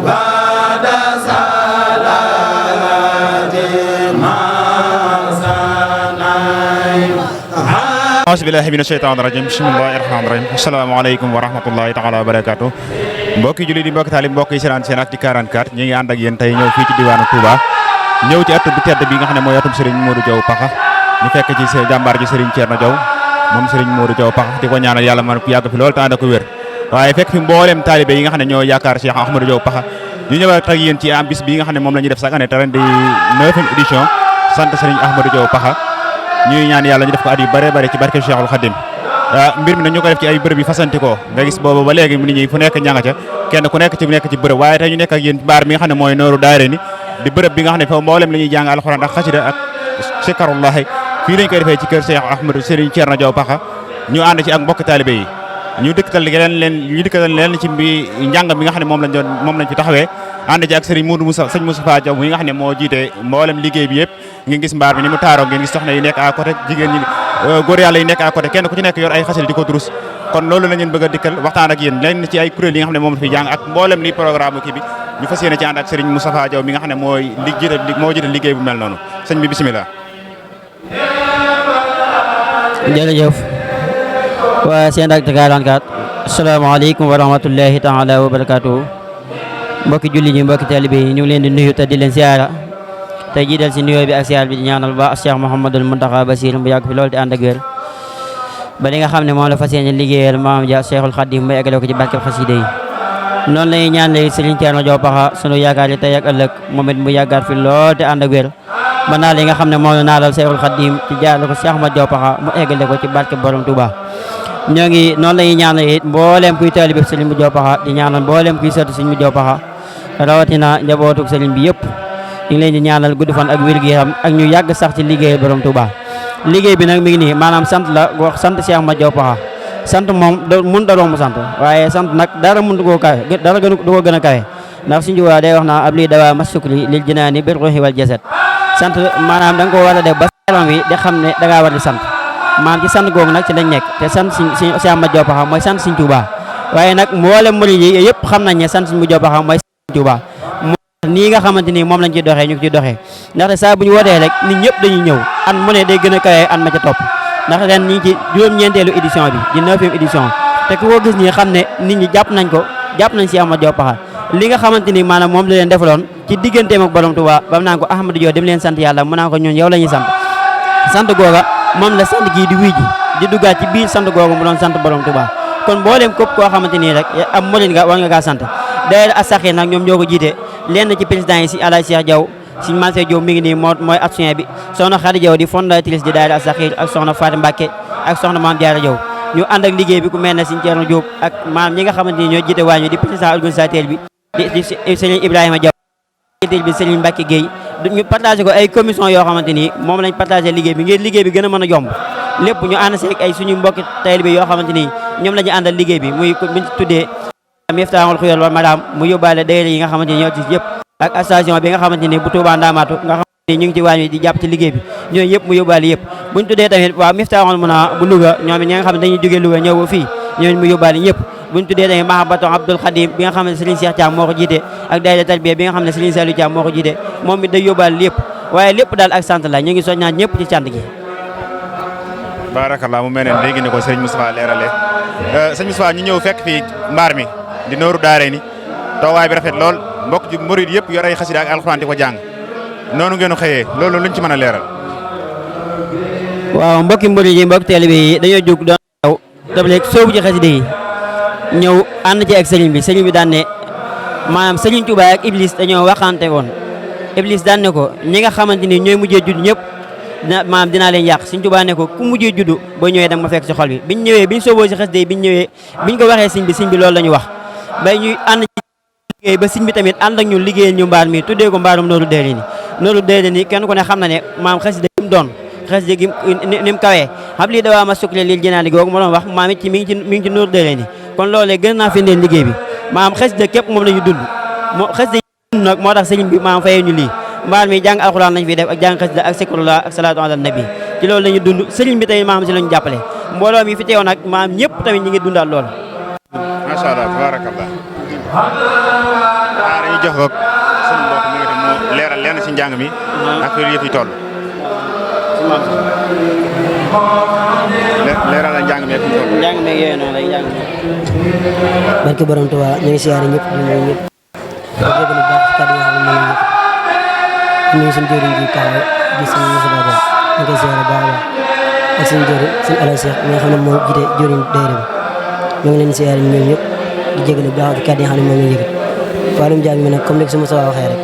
Bada sala A'uzubillahi minasyaitonirrajim. Bismillahirrahmanirrahim. Assalamualaikum warahmatullahi taala wabarakatuh. Mbokki julli di mbokki talib mbokk yi seen ak di 44 ñi ngi ànd ak yéen tey ñëw fii ci diwaanu Touba ñëw ci ëtt bu tedd bi nga xam ne mooy ëttub Serigne Modou Diaw Pakha ñu fekk ci jàmbaar ji Serigne Thierno Diaw moom Serigne Modou Diaw Pakha di ko ñaanal yàlla man yàgg fi lool te ànd ak wér waaye fekk fi mboolem taalibe yi nga xam ne ñoo yaakaar Cheikh Ahmadou Diaw Pakha ñu ñëwaat ak yéen ci am bis bi nga xam ne moom la ñuy def chaque année te ren di 9e édition sant Serigne Ahmadou Diaw Pakha ñuy ñaan yàlla ñu def ko at yu bare bare ci barke Cheikhul Khadim mbir mi nag ñu ko def ci ay bërëb yi fasantikoo nga gis boobu ba léegi nit ñi fu nekk ñanga ca kenn ku nekk ci bërëb waaye tey ñu nekk ak yéen mbaar mi nga xam ne mooy nooru daare ni di bërëb bi nga xam ne foofu mboolem la ñuy jàng alxuraan ak xasida ak sikarullahi fii lañ koy defee ci kër Cheikh Ahmadou Serigne Thierno Diaw Pakha ñu ànd ci ak mbokk taalibe yi ñu dëkkatal leen ci njàng bi nga xam ne moom lañ fi taxawee ànd ci ak Serigne Sëñ Moustapha Diaw mi nga xam ne moo jiite mboolem liggéey bi yëpp ngeen gis mbaar bi ni mu taaroo ngeen gis soxna yi nekk à côté jigéen ñi góor yàlla yi nekk à côté kenn ku ci nekk yor ay xasida di ko durus kon loolu la ñeen bëgg a dikkal waxtaan ak yéen leen ci ay kuréel yi nga xam ne moom la fi jàng ak mboolem li programme kii bi ñu fas yéene ci ànd ak Serigne Moustapha Diaw mi nga xam ne moo jiite liggéey bu mel noonu sëñ bi bisimilah. jërëjëf waa seen ak 44 asalaamaaleykum wa rahmatullahi taala wa barakatuhu mbokki julli ñi mbokki taalibe yi ñu ngi leen di nuyu te di leen siyaara tey jiital si nuyoo bi ak siyaar bi di ñaanal ba Cheikh Mouhamadul Mountakha Bassir bu yàgg fi loolu te ànd ak wér ba li nga xam ne moom la fas yéene liggéeyal maam ja Cheikhul Khadim ba eggale ko ci barkeb xasida yi noonu la ñuy ñaan léegi Serigne Thierno Diaw Pakha sunu yaakaar yi tey ak ëllëg moom it mu yàggaat fi lool te ànd ak wér ba naa li nga xam ne moom la naalal Cheikhul Khadim ci jaarale ko Cheikh Ahmadou Diaw Pakha mu eggale ko ci barkeb borom Touba ñoo ngi noonu la ñuy ñaanal it mbooleem kuy taalibe Serigne Diaw Pakha di ñaanal mbooleem kuy sëtu Serigne Diaw Pakha rawatina njabootu Serigne bi yëpp ñu ngi leen di ñaanal gudd fan ak wér gu yaram ak ñu yàgg sax ci liggéey borom Touba liggéey bi nag mi ngi nii maanaam sant la wax sant Cheikh Ahmadou Diaw Pakha sant moom mun da romb sant waaye sant nag dara mun du koo kawe dara du ko gën a kawe ndax suñu Tuubaa day wax naa ab lii dawaa masukli lil jinaani bir ruuhi wal jasad sant maanaam da nga ko war a def ba yaram wi di xam ne da ngaa war di sant maanaam ci sant googu nag ci lañ nekk te sant si Cheikh Ahmadou Diaw Pakha mooy sant Sëriñ Tuubaa waaye nag mboolem murid yi yëpp xam nañ ne sant Sëriñ Diaw Pakha mooy Sëriñ Tuubaa nii nga xamante ni moom lañ ci doxee ñu ko ci doxee ndaxte saa bu ñu wootee rek nit ñëpp dañuy ñëw an mu ne day gën a kawee an ma ca topp ndax ren ñi ci juróom-ñeenteelu édition bi di 9e édition te ku ko gis nii xam ne nit ñi jàpp nañ Cheikh Ahmadou Diaw Pakha li nga xamante ni maanaam moom la leen defaloon ci digganteem ak borom Touba ba mu naan ko Ahmadou Diaw dem leen sant yàlla mu naan ko ñun yow la ñuy sant googa moom la sant gii di wuy ji di duggaat ci biir sant googa mu doon sant borom Touba kon mbooleem képp koo xamante nii rek am murid nga war nga kaa sant daayira As-Sakhir nag ñoom ñoo ko jiite lenn ci président yi si Alaaji Cheikh Diaw si Mansour Diaw mi ngi nii mooy action bi soxna Khady Diaw di fondatrice di daayira As-Sakhir ak soxna Fatou Mbacké ak soxna Mame Diarra Diaw ñu ànd ak liggéey bi ku mel ne Serigne Thierno Diop ak maam ñi nga xamante ni ñoo jiite waañu di président organisateur bi di Serigne Ibrahima Diaw bi Serigne Mbacké Gueye ñu partagé ko ay commission yoo xamante ni moom lañ partagé liggéey bi ngir liggéey bi gën a mën a yomb lépp ñu ànd si ay suñu mbokki taalibe yoo xamante ni ñoom la ñu àndal liggéey bi muy buñ tuddee Miftaahul Xuyal wal Madaam mu yóbbaale daayira yi nga xamante ni ñoo ci yëpp ak station bi nga xamante ni bu Touba Ndamatou nga xamante ni ñu ngi ci waañ wi di jàpp ci liggéey bi ñooñu yëpp mu yóbbaale yëpp buñ tuddee tamit waa Miftaahul Muna bu Louga ñoom it ñi nga xam ne dañuy jógee Louga ñëw ba fii ñooñu mu yóbbaale ñëpp buñ tuddee tamit Mahabatu Abdoul Khadim bi nga xam ne Serigne Cheikh Thiam moo ko jiite ak daayira Tarbiya bi nga xam ne Serigne Saliou Thiam moo ko jiite moom it day yóbbaale lépp waaye lépp daal ak sant la ñu ngi soññaat ñëpp ci cant gi barakallah mu mel ne léegi ne ko Serigne Moustapha leerale Serigne Moustapha ñu ñëw fekk fii mbaar mi di nooru daare ni toowaay bi rafet lool mbokk ji murid yëpp yor ay xasida ak alxuraan di ko jàng noonu ngeen xëyee loolu luñ ci mën a leeral waaw mbokki murid yi mbokki taalibe yi dañoo jóg doon taw tableeg soobu ci xasida yi ñëw ànd ci ak sëriñ bi daan ne maanaam Serigne Touba ak Iblis dañoo waxante woon Iblis daan ne ko ñi nga xamante ni ñooy mujjee judd ñëpp maanaam dinaa leen yàq Serigne Touba ne ko ku mujjee juddu boo ñëwee da nga ma fekk ci xol bi biñ ñëwee biñ sooboo si xasida yi biñ ko waxee sëriñ bi loolu la ñu wax bay ñuy ànd ci liggéey ba sëriñ bi tamit ànd ak ñun liggéeyal ñu mbaar mi tuddee ko mbaarum Nooru Daarayni kenn ku ne xam na ne maam xasida gi mu doon xasida gi ni mu kawee xam lii dawaa ma sukkle lil jinaani googu ma doon wax maam it ci mi ngi ci Nooru Daarayni kon loolee gën naa firndeel liggéey bi maam xasida képp moom la ñu dund xasida yi dund nag moo tax sëriñ bi maam fayee ñu lii mbaar mi jàng alxuraan lañ fi def ak jàng xasida ak zikrullah ak salaatu ala nabi ci loolu la ñu dund sëriñ bi tamit maam si lañu jàppale mbooloo mi fi teew nag maam ñëpp tamit ñi ngi dundal lool macha allah tabarakallah dañuy jox ko suñu mbokk mi nga tam mu leeral lenn si njàng mi ak yëf yi toll leeral la njàng meeg njàng meeg yooyu noonu lay njàng meeg. barke borom Tuubaa ñu ngi siyaare ñëpp di nuyu ñëpp di jégalu bu baax kàddu yi nga xam ne moom la ñu nuyu suñu jëriñ ji taxaw di suñu Moussa Ba ñu koy siyaare baax a baax ak suñu jëriñ suñu Alain Cheikh mi nga xam ne moo jiite jëriñ daayira bi ñu ngi leen di siyaare ñoom ñëpp di jégalu bu baax kàddu yi nga xam ne moom la ñu yëkkati wàllum njàng mi nag comme ni ko su Moussa waxee rek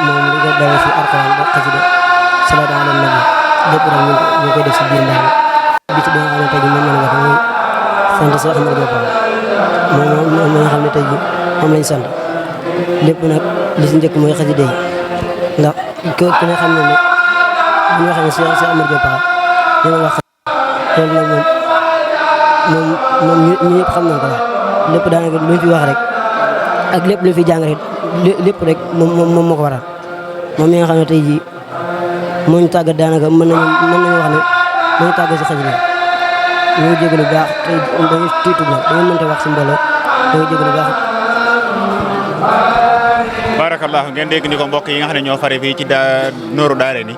moom li nga dawee fi Alxuraan ba xasida salaatu ala nabi lépp rek ñu koy def si biir mbaar mi bi ci bi nga xam ne tey jii moom la ñu wax mooy sant si Ahmadou Diop moom nga xam ne tey jii moom lañ sant lépp nag li si njëkk mooy xasida yi ndax ku ne xam ne ne bu ñu waxee ne si Ahmadou Diop dina wax loolu nag moom ñu ñëpp xam nañ ko wax lépp daanaka lu ñu fi wax rek ak lépp lu fi jàng rek lépp rek moom moo ko waral moom mi nga xam ne tey jii moo ñu tàggat daanaka mën nañu wax ne moo ñu tàggat si xasida ñu ngi jégalu bu baax tey dañu tiitu nag dañu mënta wax si mbooloo dañu jégalu bu baax. barakallahu ngeen dégg ni ko mbokk yi nga xam ne ñoo fare fii ci nooru daare ni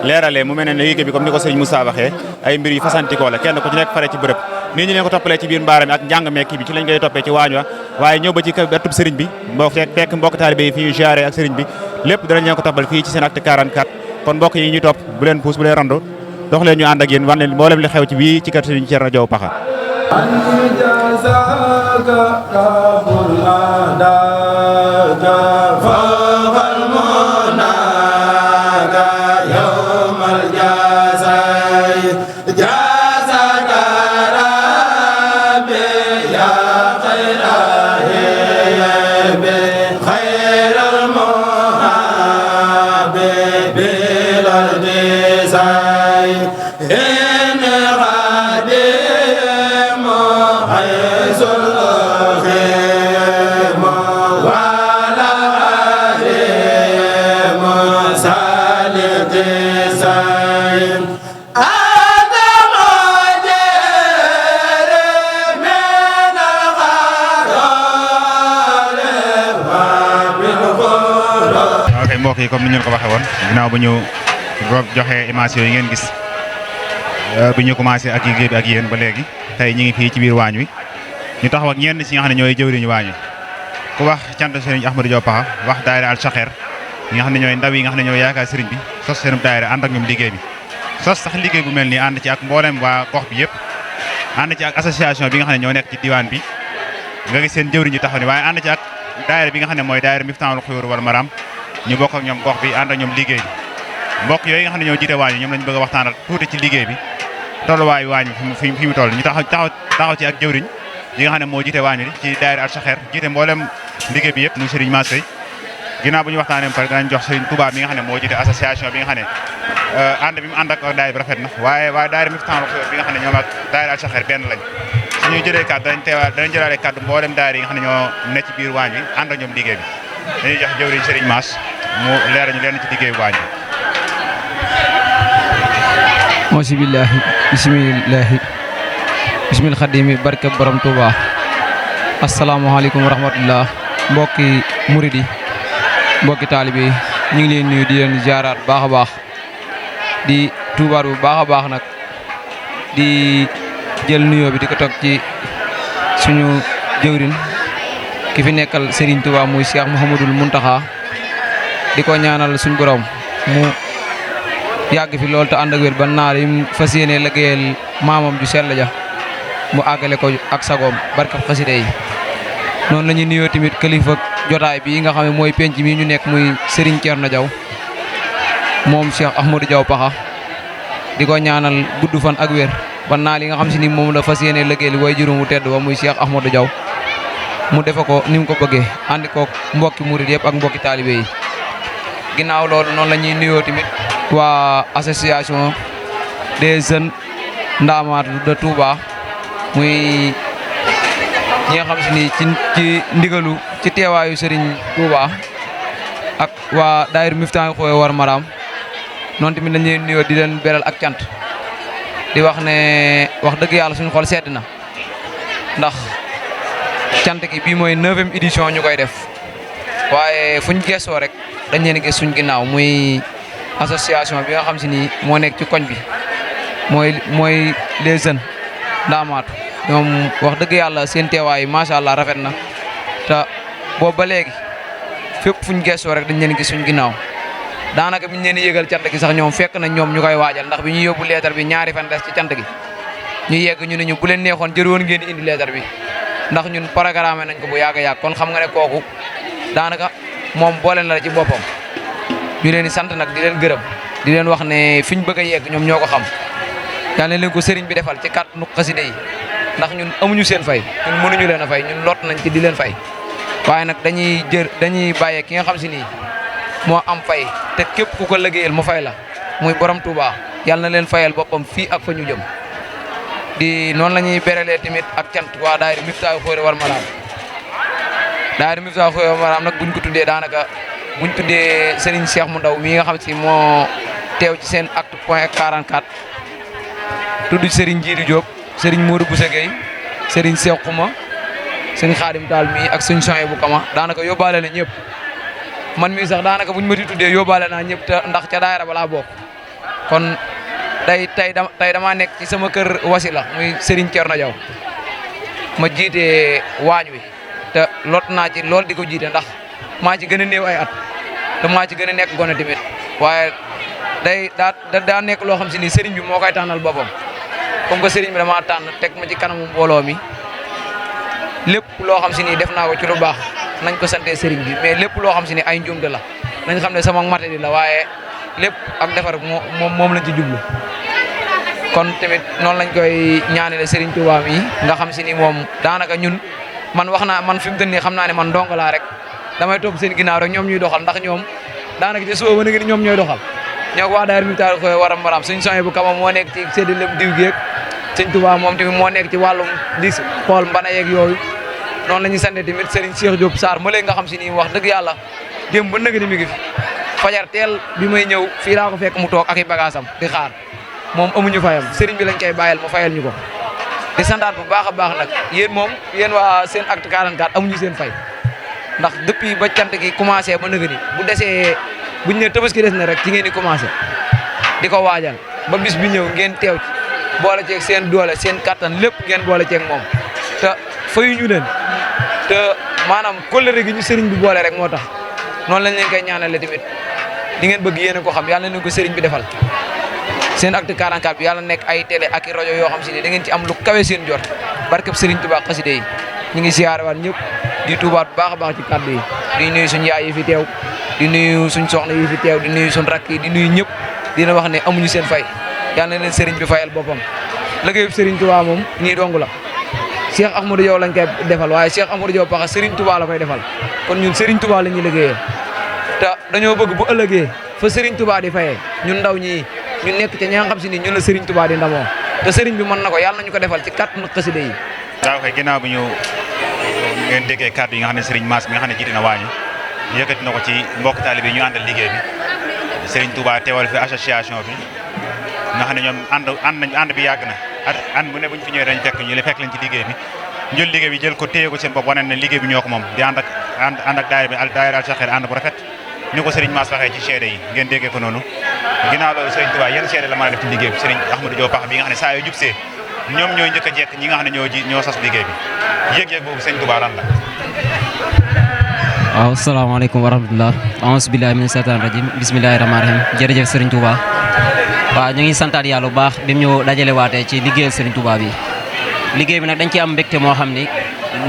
leeralee mu mel ne liggéey bi comme ni ko sëñ Moussa waxee ay mbir yu fasantikoo la kenn ku ci nekk fare ci bërëb nii ñu leen ko toppalee ci biir mbaara mi ak njàng meek bi ci lañ koy toppee ci waañ wa waaye ñëw ba ci ëttub sëriñ bi fekk mbokk taalibe yi fi ñu ziaré ak sëriñ bi lépp danañ leen ko toppal fii ci SENactu 44 kon mbokk yi ñuy topp bu leen puus bu leen randu dox leen ñu ànd ak yéen wan leen mboolem li xew ci bii ci kër sëriñ Thierno Diaw Pakha comme ni ñu ko waxee woon ginnaaw bu ñu joxee image yooyu ngeen gis bi ñu commencé ak liggéey bi ak yéen ba léegi tey ñu ngi fii ci biir waañ wi ñu taxaw ak ñenn si nga xam ne ñooy jëwriñu waañ wi ku wax cant Serigne Ahmadou Diaw Pakha wax daayira Al Chaher ñi nga xam ne ñooy ndaw yi nga xam ne ñooy yaakaar Serigne bi sos seen daayira ànd ak ñoom liggéey bi sos sax liggéey bu mel nii ànd ci ak mboolem waa gox bi yëpp ànd ci ak association bi nga xam ne ñoo nekk ci diwaan bi nga gis seen jëwriñ yi taxaw ni waaye ànd ci ak daayira bi nga xam ne mooy daayira Miftaahul Xuyuur wal Maram ñu bokk ak ñoom gox bi ànd ak ñoom liggéey bi mbokk yooyu nga xam ne ñoo jiite waañ bi ñoom lañu bëgg a waxtaanal tuuti ci liggéey bi tolluwaayu waañ bi fi mu toll ñu taxaw ci ak jëwriñ yi nga xam ne moo jiite waañ bi ci daayira Al Chaher jiite mboolem liggéey bi yëpp muy Serigne Massey ginnaaw bu ñu waxtaanee ba pare danañ jox Serigne Touba mi nga xam ne moo jiite association bi nga xam ne ànd bi mu ànd ak daayira bi rafet na waaye daayira Miftaahul Xuyuur bi nga xam ne ñoom ak daayira Al Chaher benn lañ suñuy jëlee kàddu danañ jëlaale kàddu mboolem daayira yi nga xam ne ñoo ne ci biir waañ bi ànd ak ñoom liggéey bi dañuy jox jëwriñ Serigne Mass mu leeral ñu leen ci liggéey waañ bi auzu billaahi bismil xadimi barke borom Touba asalaamaaleykum wa rahmatullah mbokki murid yi mbokki taalibe yi ñu ngi leen nuyu di leen ziaraat baax a baax di tuubaat bu baax a baax nag di jël nuyoo bi di ko toog ci suñu jëwrin ki fi nekkal Serigne Touba muy Cheikh Mouhamadoul Mountakha di ko ñaanal suñu borom mu yàgg fi loolu te ànd ak wér ba naar yi mu fas yéene liggéeyal maamam ju sell ja mu àggale ko ak sagoom barkab xasida yi noonu la ñuy nuyoo tamit kilifa jotaay bi nga xam ne mooy penc mi ñu nekk muy Serigne Thierno Diaw moom Cheikh Ahmadou Diaw Pakha di ko ñaanal gudd fan ak wér ba naal yi nga xam si ni moom la fas yéene liggéeyal way juróom wu tedd wa muy Cheikh Ahmadou Diaw mu defe ko ni mu ko bëggee àndi ko mbokki murid yëpp ak mbokki taalibe yi ginnaaw loolu noonu la ñuy nuyoo tamit waa association des jeunes Ndamatou de Touba muy ñi nga xam si ni ci ndigalu ci teewaayu Serigne Touba ak waa daayira Miftaahul Xuyuur wal Maram noonu tamit lañuy nuyoo di leen beral ak cant di wax ne wax dëgg yàlla suñu xol sedd na ndax cant gi bii mooy 9e édition ñu koy def waaye fuñ geesoo rek dañ leen gis suñ ginnaaw muy association bi nga xam si ni moo nekk ci koñ bi mooy les jeunes Ndaamaatu ñoom wax dëgg yàlla seen teewaay macha allah rafet na te boobu ba léegi fépp fuñ gëstoo rek dañ leen gis suñ ginnaaw daanaka biñ leen yëgal cant gi sax ñoom fekk nañ ñoom ñu koy waajal ndax bi ñu yóbbu leetar bi ñaari fan des ci cant gi ñu yegg ñu ne ñu bu leen neexoon jër woon ngeen indi leetar bi ndax ñun programme nañ ko bu yàgg a yàgg kon xam nga ne kooku daanaka moom boole na la ci boppam ñu leen di sant nag di leen gërëm di leen wax ne fiñ bëgg a yegg ñoom ñoo ko xam yàlla leen ko sëriñ bi defal ci kàttanu xasida yi ndax ñun amuñu seen fay ñun mënuñu leen a fay ñun lot nañ ci di leen fay waaye nag dañuy bàyyee ki nga xam si nii moo am fay te képp ku ko liggéeyal mu fay la muy borom Touba yàlla na leen fayal boppam fii ak fa ñu jëm di noonu la ñuy beralee tamit ak cant waa daayira Miftaahu Xóore war Maraam daayira Miftaahu Xóore war Maraam nag buñ ko tuddee daanaka buñ tuddee Serigne Cheikh mu ndaw mii nga xam si moo teew ci seen acte point 44 tudd Serigne Djidi Diop Serigne Modou Boussa Gueye Serigne Cheikh Xuma Serigne Khadim Tall mii ak suñu soxee bu kama daanaka yóbbaale na ñëpp man mii sax daanaka buñ ma di tuddee yóbbaale naa ñëpp te ndax ca daayira balaa bokk kon tey damaa nekk ci sama kër wasila muy Serigne Thierno Diaw ma jiite waañ wi te lot naa ci lool di ko jiite ndax maa ci gën a néew ay at te maa ci gën a nekk gone tamit waaye daa nekk loo xam si ni Serigne bi moo koy tànnal boppam comme que Serigne bi damaa tànn teg ma ci kanamu mbooloo mi lépp loo xam si ni def naa ko ci lu baax nañ ko sante Serigne bi mais lépp loo xam si ni ay njuumte la nañ xam ne sama matadi la waaye lépp ak defar moom lañ ci jublu kon tamit noonu lañ koy ñaanale Serigne Touba mi nga xam si ni moom daanaka ñun man wax naa man fi mu toll nii xam naa ne man ndongo laa rek damay topp seen ginnaaw rek ñoom ñuy doxal ndax ñoom daanaka ci suba ba léegi ñoom ñooy doxal ñoo ko waa daayira Miftaahu Xóore war Maraam suñu soxee bu kama moo nekk ci séddale diw geeg Serigne Touba moom tamit moo nekk ci wàllum di xool mbana yeeg yooyu noonu la ñuy sant tamit Serigne Cheikh Diop Sarr ma léegi nga xam si ni wax dëgg yàlla démb ba nëgë ni mi ngi fi fajar teel bi may ñëw fii laa ko fekk mu toog ak i bagaasam di xaar moom amuñu fayam Serigne bi lañ koy bàyyal mu fayal ñu ko di santaat bu baax a baax nag yéen waa seen acte 44 amuñu seen fay ndax depuis ba cant gi commencé ba nëgë ni bu desee buñ ne tabaski des na rek ci ngeen di commencé di ko waajal ba bis bi ñëw ngeen teew ci boole ceeg seen doole seen kattan lépp ngeen boole ceeg moom te fayuñu leen te maanaam kóllëre gi ñu Serigne bi boole rek moo tax noonu lañ leen koy ñaanale tamit di ngeen bëgg yéen a ko xam yàlla nañ ko Serigne bi defal seen acte 44 bi yàlla nekk ay télé ak i rajo yoo xam si ne da ngeen ci am lu kawe seen jot barkeb Serigne Touba xasida yi ñu ngi siyaare waat ñëpp di tuubaat bu baax a baax ci kàddu yi di nuyu suñu yaay yi fi teew di nuyu suñ soxna yi fi teew di nuyu suñ rakk yi di nuyu ñëpp dina wax ne amuñu seen fay yàlla na leen Serigne bi fayal boppam liggéeyu Serigne Touba moom nii dong la Cheikh Ahmadou Diaw lañ koy defal waaye Cheikh Ahmadou Diaw paxa Serigne Touba la koy defal kon ñun Serigne Touba la ñuy liggéeyee te dañoo bëgg bu ëllëgee fa Serigne Touba di fayee ñun ndaw ñi ñu nekk ca ña nga xam si ni ñun la Serigne Touba di ndamoo te Serigne bi mën na ko yàlla nañu ko defal ci kàttanu xasida yi. waaw kay ginnaaw bi ñu ngeen déggee kàddu yi nga xam ne Serigne Mass mi nga xam ne jiite na waañu yëkkati na ko ci mbokk taalibe yi ñu àndal liggéey bi Serigne Touba teewal fi association bi nga xam ne ñoom ànd bi yàgg na ànd bu ne bu ñu fi ñëwee dañ fekk ñu fekk leen ci liggéey bi jël liggéey bi jël ko téye ko seen bopp wane ne liggéey bi ñoo ko moom di ànd ak daayira Al Saxir ànd bu rafet ni ko Serigne Mass waxee ci seede yi ngeen déggee ko noonu ginnaaw loolu Serigne Touba yéen seede la mën a def ci liggéey bi Serigne Ahmadou Diaw Pakh bi nga xam ne saa yoo jubsee ñoom ñooy njëkk a jekk ñi nga xam ne ñoo sas liggéey bi yëg-yëg boobu Serigne Touba lan la. waaw asalaamaaleykum wa rahmatulah auzu billahi mina seytaani rajim bismillahi rahmaani rahim jërëjëf Serigne Touba waaw ñu ngi santaat yàlla bu baax bi mu ñu dajale waatee ci liggéeyal Serigne Touba bi liggéey bi nag dañ ci am mbégte moo xam ni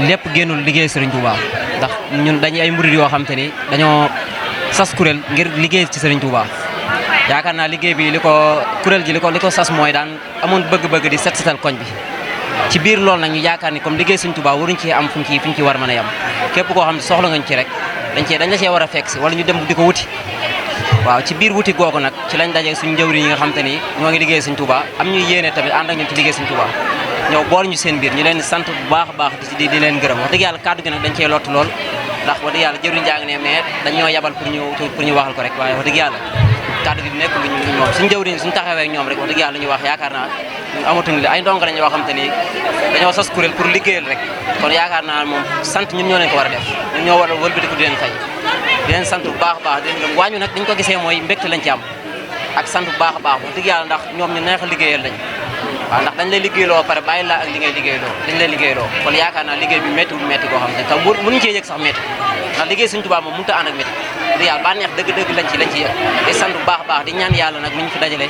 lépp génnul liggéeyal Serigne Touba ndax ñun dañuy ay murid yoo xam te ni dañoo sas kuréel ngir liggéey ci Serigne Touba yaakaar naa liggéey bi kuréel gi li ko sas mooy daan amoon bëgg-bëgg di set setal koñ bi ci biir loolu nag ñu yaakaar ni comme liggéey Serigne Touba waruñ ci am fuñ ci war mën a yam képp koo xam ne soxla ngañ ci rek dañ la cee war a fekk si wala ñu dem di ko wuti waaw ci biir wuti googu nag ci lañ daje suñu njëwriñ yi nga xam te ni ñoo ngi liggéey Serigne Touba am ñuy yéene tamit ànd ak ñun ci liggéey Serigne Touba ñëw boole ñu seen biir ñu leen sant bu baax a baax di leen gërëm wax dëgg yàlla kàddu gi nag dañ cee lott lool ndax wax dëgg yàlla jëwriñ jàng ne mais dañ ñoo yabal pour ñu waxal ko rek waaye wax dëgg yàlla kàddu gi nekk lu ñu moom suñu jëwriñ suñu taxawee ak ñoom rek wax dëgg yàlla ñu wax yaakaar naa ñu amatuñ li ay ndongo lañ yoo xam te ni dañoo sas kuréel pour liggéeyal rek kon yaakaar naa moom sant ñun ñoo leen ko war a def ñun ñoo war a wëlbatiku di leen fay di leen sant bu baax a baax di leen gëm waañu nag dañ ko gisee mooy mbégte lañ ci am ak sant bu baax a baax wax dëgg yàlla ndax ñoom ñu neex a liggéeyal lañ waaw ndax dañ lay liggéeyloo pare bàyyi la ak li ngay liggéeyloo dañ lay liggéeyloo kon yaakaar naa liggéey bi méttiwul métti koo xam ne te mënuñu cee yëg sax métti ndax liggéey Sëriñ Tuubaa moom mënut a ànd ak métti di yàlla ba neex dëgg-dëgg lañ ci yëg di sant bu baax a baax di ñaan yàlla nag mi ñu fi dajale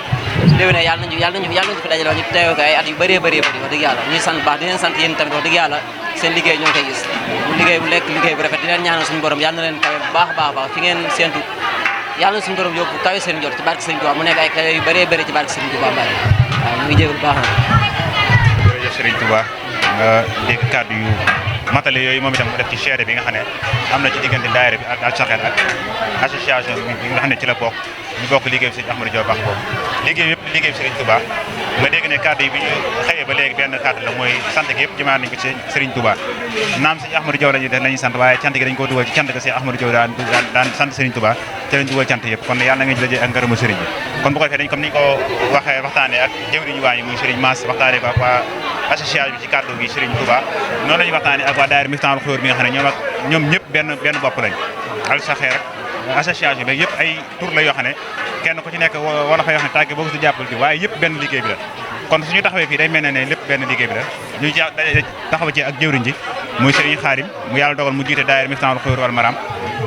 su déwénee yàlla nañu fi dajale ñu teewee ko ay at yu bëree bëri wax dëgg yàlla ñuy sant baax di leen sant yéen tamit wax dëgg yàlla seen liggéey ñoo ngi koy gis mu liggéey bu lekk liggéey bu rafet di leen ñaanal suñu borom yàlla na leen kawe bu baax a baax fi ngeen séentu yàlla na suñu borom yóbbu kawe seen jot ci barke Sëriñ Tuubaa mu nekk ay kawe yu bëree bëri ci barke Sëriñ Tuubaa Mbàkke waaw mu ngi jégalu baax na jërëjëf Serigne Touba nga dégg kàddu yu matale yooyu moom itam mu def ci seede bi nga xam ne am na ci diggante daayira bi ak Al-Sakhir ak association bi nga xam ne ci la bokk ñu bokk liggéey bi Serigne Ahmadou Diaw Bakh boobu liggéey yëpp liggéey bi Serigne Touba nga dégg ne kàddu yi bi ñu xëyee ba léegi benn kàddu la mooy sant gi yëpp jëmaat nañ ko ci Serigne Touba naam Serigne Ahmadou Diaw lañuy sant waaye cant gi dañ koo dugal ci cant ga Serigne Ahmadou Diaw daan sant Serigne Touba te lañ dugal cant yëpp kon yàlla na nga jëlee ak ngërëmu Serigne bi kon bu ko defee dañ comme ni ñu ko waxee waxtaanee ak jëwriñu waa ñi muy Serigne Mass waxtaanee ko ak waa association bi ci kàddu gi Serigne Touba noonu la ñuy waxtaanee ak waa daayira Miftaahul Xuyóor bi nga xam ne ñoom ñëpp benn bopp lañ Al-Sakhir rek association bi yëpp ay tur la yoo xam ne kenn ku ci nekk wala fay wax ne tàgge boo ko si jàppal ci waaye yëpp benn liggéey bi la kon suñu taxawee fii day mel ne lépp benn liggéey bi la ñu taxaw ci ak jëwriñ ji muy Serigne Khadim mu yàlla dogal mu jiite daayira Miftaahul Xuyóor wal Maram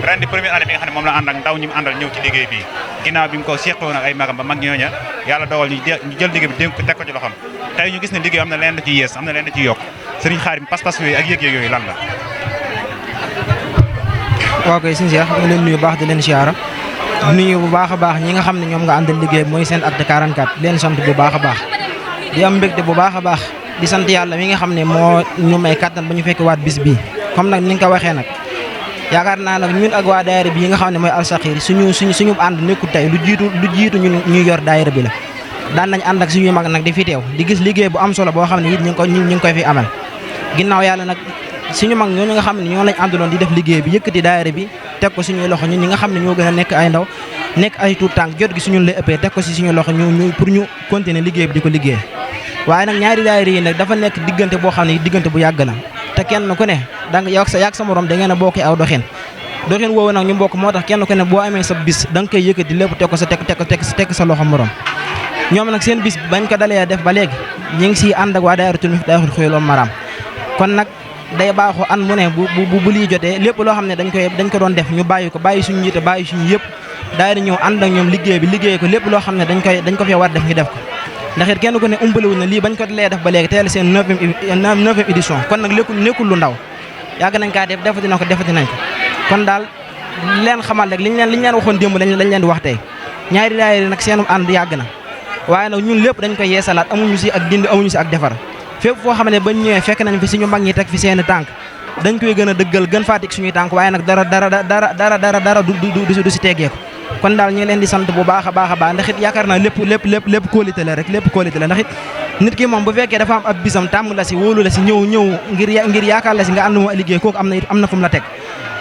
ren di première année bi nga xam ne moom la ànd ak ndaw ñi mu àndal ñëw ci liggéey bi ginnaaw bi mu ko seqoon ak ay magam ba mag ñooña yàlla dogal ñu jël liggéey bi dénk ko teg ko ci loxoom tey ñu gis ne liggéey am na leen da ci yees am na leen da ci yokk Serigne Khadim pas-pas yooyu ak yëg-yëg yooyu lan la waaw kay sëñ Cheikh ñu leen nuyu baax di leen siyaara nuyu bu baax a baax ñi nga xam ne ñoom nga àndal liggéey mooy seen acte 44 leen sant bu baax a baax di am mbégte bu baax a baax di sant yàlla mi nga xam ne moo ñu may kattan ba ñu fekk waat bis bii comme nag ni nga ko waxee nag yaakaar naa nag ñun ak waa daayira bi yi nga xam ne mooy Al-Sakhir suñu ànd nekkul tey lu jiitu ñuy yor daayira bi la daan nañ ànd ak suñuy mag nag di fi teew di gis liggéey bu am solo boo xam ne it ñu ngi koy fi amal ginnaaw yàlla nag suñu mag ñooñu nga xam ne ñoo lañ àndaloon di def liggéey bi yëkkati daayira bi teg ko suñuy loxo ñun ñi nga xam ne ñoo gën a nekk ay ndaw nekk ay tuut tànk jot gi suñu lay ëppee teg ko si suñu loxo ñu pour ñu continuer liggéey bi di ko liggéey waaye nag ñaari daayira yi nag dafa nekk diggante boo xam ne diggante bu yàgg la te kenn ku ne danga yàgg sa morom da ngeen a bokki aw doxin woowu nag ñu bokk moo tax kenn ku ne boo amee sa bis da nga koy yëkkati lépp teg ko sa teg sa loxo morom ñoom nag seen bis bañ ko dalee def ba léegi ñu ngi siy ànd ak waa daayiratul Miftaahul Xuyóor wal Maram kon nag day baaxoo an mu ne bu lii jotee lépp loo xam ne dañ ko doon def ñu bàyyi suñu yitte bàyyi suñu yëpp daayira ñëw ànd ak ñoom liggéey bi liggéey ko lépp loo xam ne dañ ko fee war def ñu def ko ndax it kenn ku ne umpalewul na lii bañ ko dalee def ba léegi teel seen 9e édition kon nag nekkul lu ndaw yàgg nañ kaa defati nañ ko kon daal leen xamal rek liñ leen waxoon démb lañ leen di wax tey ñaari daayira nag seenu ànd yàgg na waaye nag ñun lépp dañ koy yeesalaat amuñu si ak dindi amuñu si ak defar fépp foo xam ne bañ ñëwee fekk nañ fi suñu mag ñi teg fi seeni tànk dañ koy gën a dëggal gën faatik suñuy tànk waaye nag dara du si teggee ko kon daal ñu leen di sant bu baax a baax ndax it yaakaar naa lépp qualité la rek lépp qualité la ndax it nit ki moom bu fekkee dafa am ab bisam tàmm la si wóolu la si ñëw ngir yaakaar la si nga ànd moo liggéey kooku am na fu mu la teg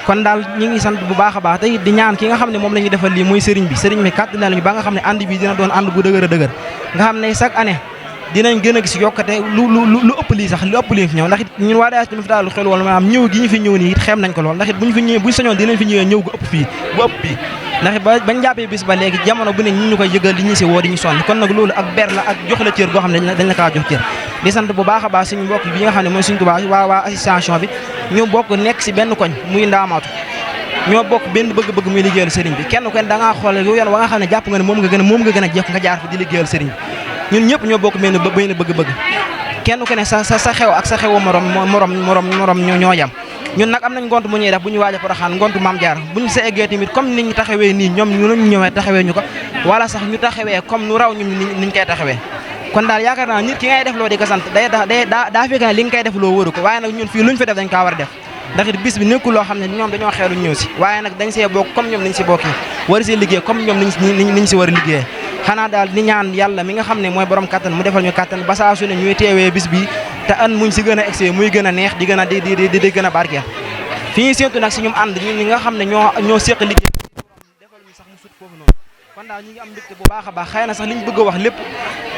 kon daal ñu ngi sant bu baax a baax te it di ñaan ki nga xam ne moom la ñuy defal lii muy sëriñ bi kàttan nañu ba nga xam ne ànd bi dina doon ànd bu dëgër a dëgër nga xam ne chaque année dinañ gën a gis yokkate lu ëpp lii sax lu ëpp lii fi ñëw ndax it ñun waa daayira Miftaahul Xuyóor wal Maram ñëw gi ñu fi ñëw nii it xeem nañ ko lool ndax it buñ sañoon dinañ fi ñëwee ñëw gu ëpp fii bu ëpp bii ndax it bañ jàppee bis ba léegi jamono bu ne ñu koy yëgal di ñu si woo di ñu sonn kon nag loolu ak ber la ak jox la cër goo xam ne dañ la kaa jox cër di sant bu baax a baax suñu mbokk bi nga xam ne mooy suñu Tuubaa waa association bi ñu bokk nekk si benn koñ muy ndaamaatu ñoo bokk benn bëgg-bëgg muy liggéeyal sëriñ bi kenn ku ne da ngaa xool yoon wa nga xam ne jàpp nga ne moom nga gën a jekk nga jaar fa di liggéeyal sëriñ bi ñun ñëpp ñoo bokk benn bëgg-bëgg kenn ku ne sa xew ak sa xewu morom ñoo yam ñun nag am nañ ngont mu ñuy def bu ñu waaj a Porokhane ngontu Maam Jaara bu ñu sa eggee tamit comme nit ñi taxawee nii ñoom ñu ñëwee taxawee ñu ko wala sax ñu taxawee comme nu raw ñu niñ koy taxawee kon daal yaakaar naa nit ki ngay def loo di ko sant daa fekk ne li nga koy def loo wëru ko waaye nag ñun fii luñ fi def dañ kaa war a def ndax it bis bi nekkul loo xam ne ñoom dañoo xeelu ñëw si waaye nag dañ see bokk comme ñoom niñ si bokkee war si liggéey comme ñoom niñ si war a liggéey xanaa daal di ñaan yàlla mi nga xam ne mooy borom kattan mu defal ñu kattan ba saa su ne ñuy teewee bis bi te an muñ si gën a egsee muy gën a neex di gën a di gën a barkeel fi ñuy séentu nag si ñum ànd ñun ñi nga xam ne ñoo séq liggéey defal ñu sax mu sut foofu noonu kon daal ñi ngi am mbégte bu baax a baax xëy na sax liñ bëgg a wax lépp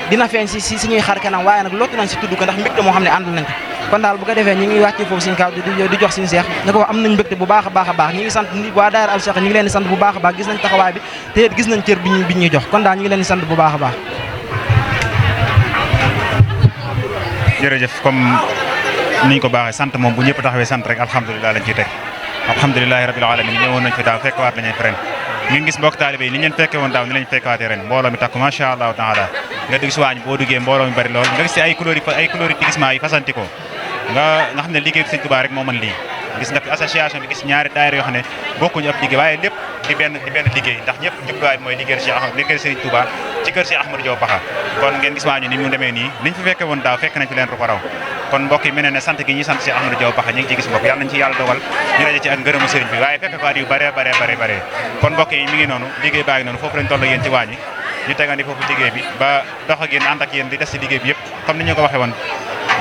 dina feeñ si suñuy xar kanam waaye nag lottu nañ si tudd ko ndax mbégte moo xam ne ànd nañ ko kon daal bu ko defee ñi ngi wàccee foofu suñu kàddu di jox suñu seex na ko wax am nañ mbégte bu baax a baax a baax ñi ngi sant waa daayira Al Cheikh ñi ngi leen di sant bu baax a baax gis nañ taxawaay bi te it gis nañ cër bi ñuy jox kon daal ñi ngi leen di sant bu baax a baax. jërëjëf comme niñ ko baaxee sant moom bu ñëpp taxawee sant rek alhamdulilah lañ ciy teg alhamdulilahi rabbil alamin ñëwoon nañ fi daaw fekkewaat lañuy ren ngeen gis mbokk taalibe yi ni leen fekke woon daaw ni lañ fekkewaatee ren mbooloo mi takku macha allahu taala nga dugg si waañ boo duggee mbooloo mi bari lool nga gis si ay couleur yi tigisement yi fasanti ko nga xam ne liggéey Sëñ Tuubaa rek moo mën lii gis nga fi association bi gis ñaari daayira yoo xam ne bokkuñu ab liggéey waaye lépp di benn liggéey ndax ñëpp jubluwaay bi mooy liggéey Sëriñ Tuubaa ci kër Cheikh Ahmadou Diaw Pakha kon ngeen gis waañu ni mu demee nii niñ fi fekke woon daaw fekk nañ fi leen ru ko raw kon mbokk yi mel ne sant gi ñuy sant Cheikh Ahmadou Diaw Pakha ñu ngi ci gis mbokk yàlla nañ ci yàlla dogal ñu daje ci ak ngërëmu sëriñ bi waaye fekk faat yu bare kon mbokk yi mi ngi noonu liggéey baa ngi noonu foofu lañ toll yéen ci waañi ñu tegandi foofu liggéey bi ba dox ak yéen ànd ak yéen di des ci liggéey bi yëpp comme ni ñu ko waxee woon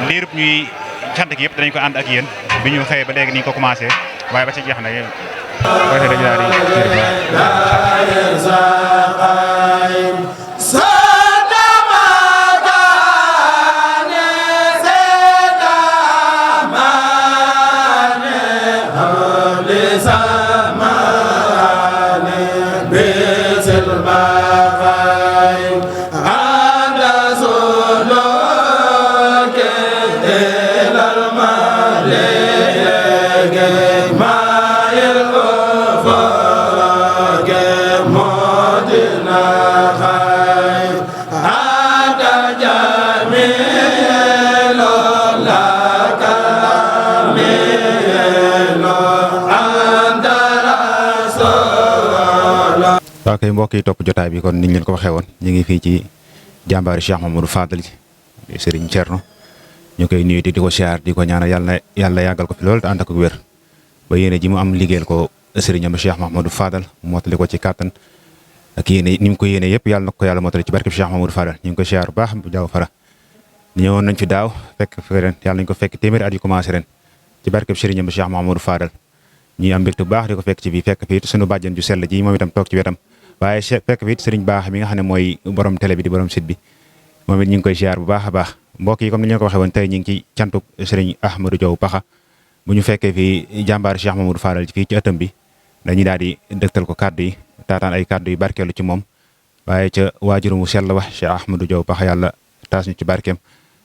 liirub ñuy cant gi yëpp danañ ko ànd ak yéen bi ñu xëyee ba léegi ni ñu ko commencé waaye ba ci jeex na yéen waaw kay mbokk yi topp jotaay bi kon niñ leen ko waxee woon ñu ngi fii ci jàmbaari Cheikh Mamadou Fadal ji Serigne Thierno ñu koy nuyu di ko siyaar di ko ñaanal yàlla yàggal ko fi loolu te ànd ak wér ba yéene ji mu am liggéeyal ko Serigne am Cheikh Mamadou Fadal mottali ko ci kàttan ak yéene ni mu ko yéene yëpp yàlla na ko yàlla mottali ci barkeb Cheikh Mamadou Fadal ñu ngi koy siyaar bu baax bu jaaw fara ñëwoon nañ fi daaw fekk ren yàlla nañ ko fekk téeméeri at yu commencé ren ci barkeb Serigne am Cheikh Mamadou Fadal ñuy am mbégte bu baax di ko fekk ci fii fekk fii sunu bàjjen ju sell ji moom itam toog ci wetam waaye fekk fi it sëriñ baax mi nga xam ne mooy borom télé bi di borom site bi moom it ñu ngi koy ziar bu baax a baax mbokk yi comme ni ñu ko waxee woon tey ñu ngi ci cantuk sëriñ Ahmadou Diaw Pakha bu ñu fekkee fii jàmbaar Cheikh Mamadou Fadal fii ci ëttam bi dañuy daal di dëgtal ko kàddu yi taataan ay kàddu yu barkeelu ci moom waaye ca waajuru mu sell wax Cheikh Ahmadou Diaw Pakha yàlla taas ñu ci barkeem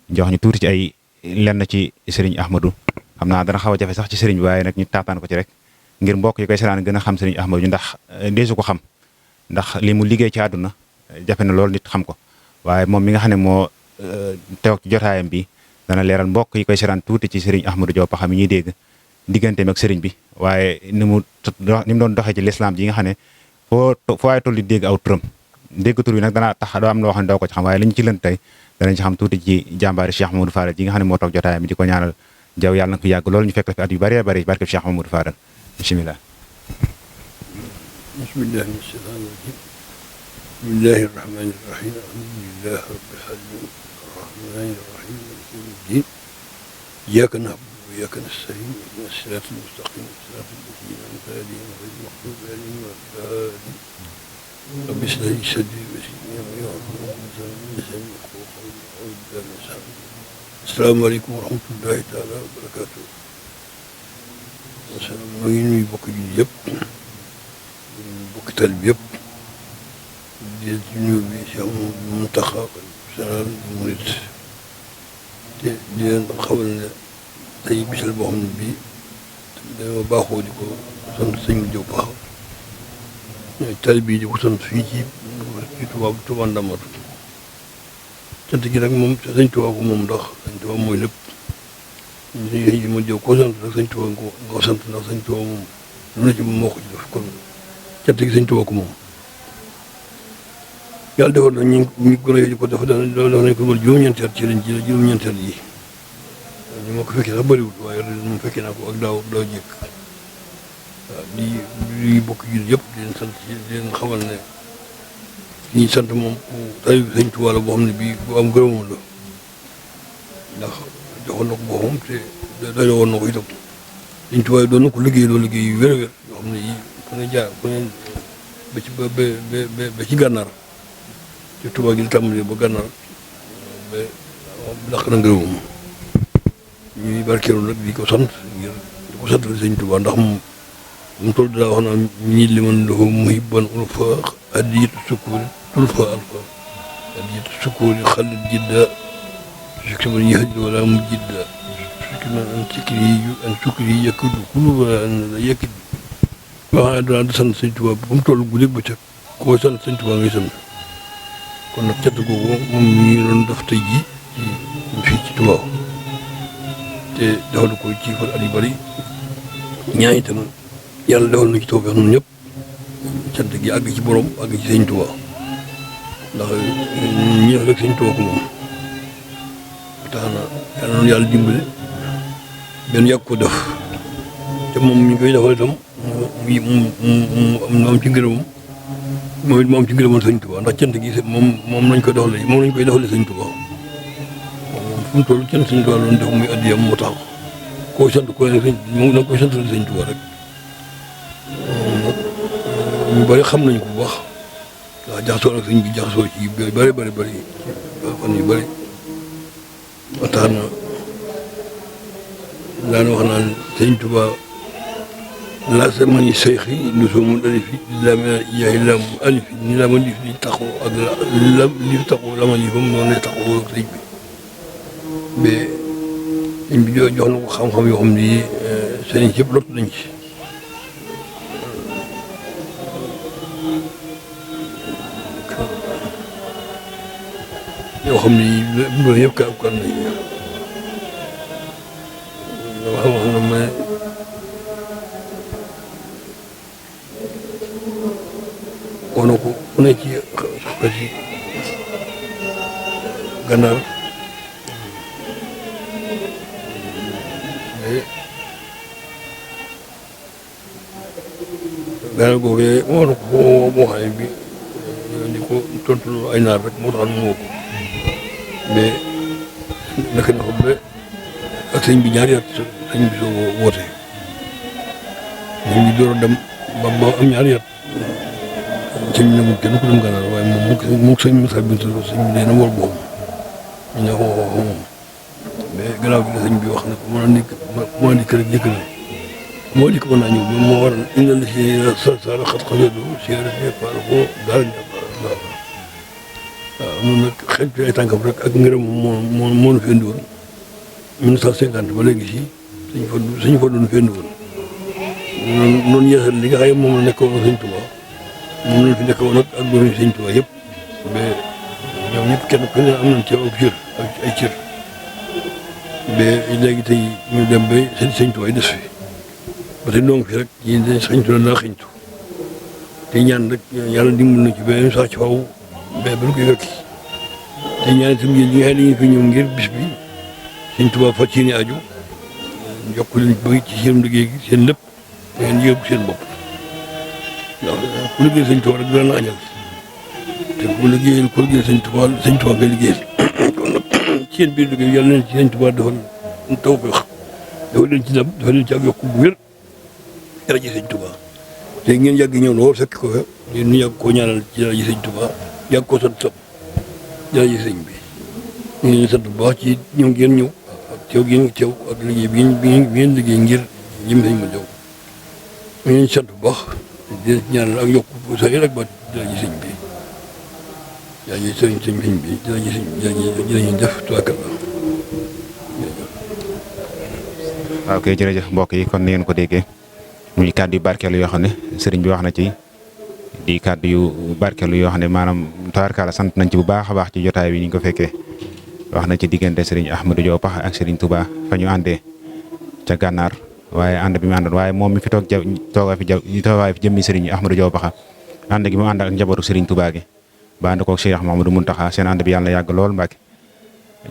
jox ñu tuuti ci ay lenn ci sëriñ Ahmadou xam naa dana xaw a jafe sax ci sëriñ bi waaye nag ñu taataan ko ci rek ngir mbokk yi koy seetaan gën a xam sëriñ Ahmadou ndax deesu ko xam ndax li mu liggéey ci àdduna jafe na loolu nit xam ko waaye moom mi nga xam ne moo teew ci jotaayam bi dana leeral mbokk yi koy seetaan tuuti ci sëriñ Ahmadou Diaw Pakha mi ñuy dégg digganteem ak sëriñ bi waaye ni mu doon doxee ci lislaam ji nga xam ne foo waaye toll di dégg aw turam dégg tur bi nag dana tax doo am loo xam ne doo ko ci xam waaye li ñu ci lënt tey danañ ci xam tuuti ci jàmbaari Cheikh Mamadou Fadal ji nga xam ne moo toog jotaayam bi di ko ñaanal jaw yàlla na ko fi yàgg loolu ñu fekk la fi at yu bëree bëri barke Cheikh Mamadou Fadal bismillah bismillahi mina shaytaani rajiim bismillahi rahmaani rahiim alhamdulillahi rabbil aalamiin arrahmaani rahiim maaliki yawmi ddiin iyyaaka na'budu wa iyyaaka nasta'iin ihdinas siraatal mustaqiim siraatal laziina an'amta alayhim ghayril maghduubi alayhim wa lad-daalliin rabbi ishrah li sadrii wa yassir li amrii wahlul uqdatan min lisaanii yafqahuu qawlii a'uuzu billahi mina shaytaani rajiim assalaamu aleykum wa rahmatullahi taala wa barakaatuh maa ngi nuyu bokk ji yëpp bokki tal bi yëpp di nuyu bi Cheikh Mountakha général murid te di leen xamal ne tey bisal boo xam ne bii dañoo baaxoo di ko sant sëñ Diaw Pakha tal bii di ko sant fii ci Touba Ndamatu sant gi nag moom sëñ Touba ko moom ndax sëñ Touba mooy lépp ñu ma jëw koo sant nag sëñ Touba nga ko sant ndax sëñ Touba moom lu na ci moom moo ko ci def kon cant gi sëñ Touba ko moom yàlla defoon na ñu gën a yooyu ko dafa nañ ko mën juróom-ñeenti at ci lañ ji juróom-ñeenti at yi ñu ma ko fekkee sax bëriwul waaye moom fekkee naa ko ak daaw jekk waaw di bokk jul yëpp di leen sant di leen xamal ne li ñu sant moom tay sëñ Touba la boo xam ne bii bu am gërëmam la ndax joxoon na ko boppam te doyoo woon na ko itam sëñ Touba doon na ko liggéey yu wér a wér yoo xam ne yi fu ne jaar fu ne ba ci gànnaar ci Touba gi di tàmbalee ba gànnaar ba laq na ngërëmam ñuy barkeelu nag di ko sant ngir di ko sant sëñ Tuubaa ndax mu toll daa wax naan ñii li man dafa muhibban ulfa adiyatu sukuri tulfa alfa adiyatu sukuri xalit jidda sukki man yahdi wala mu jidda sukki man an sukri yakkudu kulu wala an la yakkid wax naa danaa di sant sëñ Tuubaa bu mu toll guddi bëccëg koo sant sëñ Tuubaa ngay sant kon nag cant googu moom ñu ngi doon def tey jii fii ci Tuubaa te defal ko ci fan at yu bëri ñaan itam yàlla defal na ci tawfeex ñun ñëpp cant gi àgg ci borom àgg ci sëñ Tuubaa ndax ñi rek sëñ Tuubaa ko moom tax na yàlla noonu yàlla dimbale benn yàgg ko def te moom ñu koy defal itam mu am ci ngërëmam moom it mu am ci ngërëmal sëñ Tuubaa ndax cant gi moom lañ koy defalee sëñ Tuubaa moom fu mu toll cant sëñ Tuubaa loolu def muy addiyam moo tax koo sant ko ne moom da nga koy santal sëñ Tuubaa rek ñu bëri xam nañ ko bu baax ndax jaxasoo ak sëñ bi jaxasoo ci yu bëri fan yu bëri ba tax na daan wax naan sëñ Tuubaa la samani seyxi lu soomu alifi lama yaay lam alifi ni la ma dif li taxaw ak li taxaw la ma lifam noonu lay taxaw ak sëñ bi mais sëñ bi jox na ko xam-xam yoo xam ni sëriñ yëpp lott nañ ci yoo xam ni loolu yëpp kan nañ wax na ma wane ko ku ne ci sukkati gànnaar gànnaar googee wane ko moo xam ne bi di ko tontu ay naar rek moo tax mu woo ko mais naka na xam ne ak sëñ bi ñaari at sëñ bi soo woote sëñ bi door a dem ba am ñaari at sëñ bi nag kenn ku dem gànnaar waaye moom sëñ Moussa Binta sëñ bi nee na war boppam ñu ne ko moom mais gannaaw gi la sëñ bi wax ne ko mën a dikk rek njëkk na moo dikk mën naa ñëw mais moo waral indil la si sara xat xaseedu si rek par ko daal waaw noonu nag xel ci ay tànkam rek ak ngërëm moo nu fi indi woon 1950 ba léegi si suñu fa doon fi indi woon noonu yeesal li nga xam ne moom la nekkoon sëñ Tuubaa moom lañ fi nekkoon ak doomi sëñ Tuubaa yëpp mais ñoom ñëpp kenn ku ne am nañ ci ab cër ay cër mais léegi tey ñu dem ba sëñ Tuubaa yi des fi ba tey donc fi rek ñi dañ sëñ Tuubaa daa xëñtu te ñaan rek yàlla dimbal na ci ba sax ci faw mais ba ñu koy fekki te ñaan itam yéen ñi nga xam ne dañuy fi ñëw ngir bis bi sëñ Tuubaa faj seen i aju yokk leen ba ci seen liggéey gi seen lépp da ngeen yëg seen bopp ndax ku liggéey sëñ Tuubaa rek dina la añal te ku liggéeyal sëñ Tuubaa ngay liggéeyal kon nag ci seen biir liggéey yàlla leen ci sëñ Tuubaa defal tawfeex dafa leen ci ndam dafa leen ci ak yokk bu wér jërëjë sëñ Tuubaa te ngeen yàgg ñëw lool fekk ko fa ñu yàgg koo ñaanal ci jërëjë sëñ Tuubaa yàgg koo sant sam jërëjë sëñ bi ñu ngi leen sant bu baax ci ñëw ngeen ñëw ak teew ngeen teew ak liggéey bi ngeen liggéey ngir jëm sëñ ma jaw ñu ngi sant bu baax di ñaanal ak yokk sa yéen ak ba jërëjë sëñ bi jërëjë sëñ bi jërëjë def tuwaakal la waaw kay jërëjëf mbokk yi kon ni ngeen ko déggee muy kàddu yu barkeelu yoo xam ne sëriñ bi wax na ci di kàddu yu barkeelu yoo xam ne maanaam tabarkaala sant nañ ci bu baax a baax ci jotaay bi ni ñu ko fekkee wax na ci diggante sëriñ Ahmadou Diaw Pakh ak sëriñ Touba fa ñu àndee ca gànnaar waaye ànd bi mu àndoon waaye moom mi fi toogaa fi jëmmi sëriñ Ahmadou Diaw Pakh ànd gi mu ànd ak njabootu sëriñ Touba gi ba ànd koog Cheikh Mahamadou Mountakha seen ànd bi yàlla na yàgg lool Mbàkke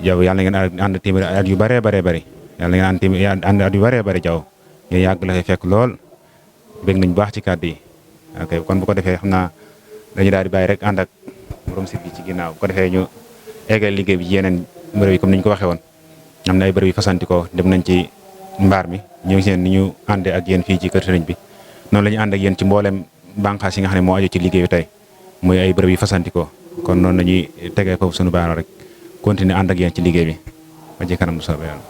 Diaw yàlla na ngeen ànd téeméeri at yu bëree bëri yàlla na ngeen ànd at yu bëree bëri Diaw ngeen yàgg la fekk lool bég nañ baax ci kàddu yi ok kon bu ko defee xam naa dañu daal di bàyyi rek ànd ak borom sit bi ci ginnaaw bu ko defee ñu eggal liggéey bi ci yeneen bërëb yi comme ni ñu ko waxee woon am na ay bërëb yu fasantikoo dem nañ ci mbaar mi ñu ngi seen ni ñu àndee ak yéen fii ci kër sëriñ bi noonu la ñu ànd ak yéen ci mboolem bànqaas yi nga xam ne moo aju ci liggéeyu tey muy ay bërëb yu fasantikoo kon noonu la ñuy tegee foofu suñu baaraam rek continuer ànd ak yéen ci liggéey bi ba ci kanam bu soobee yàlla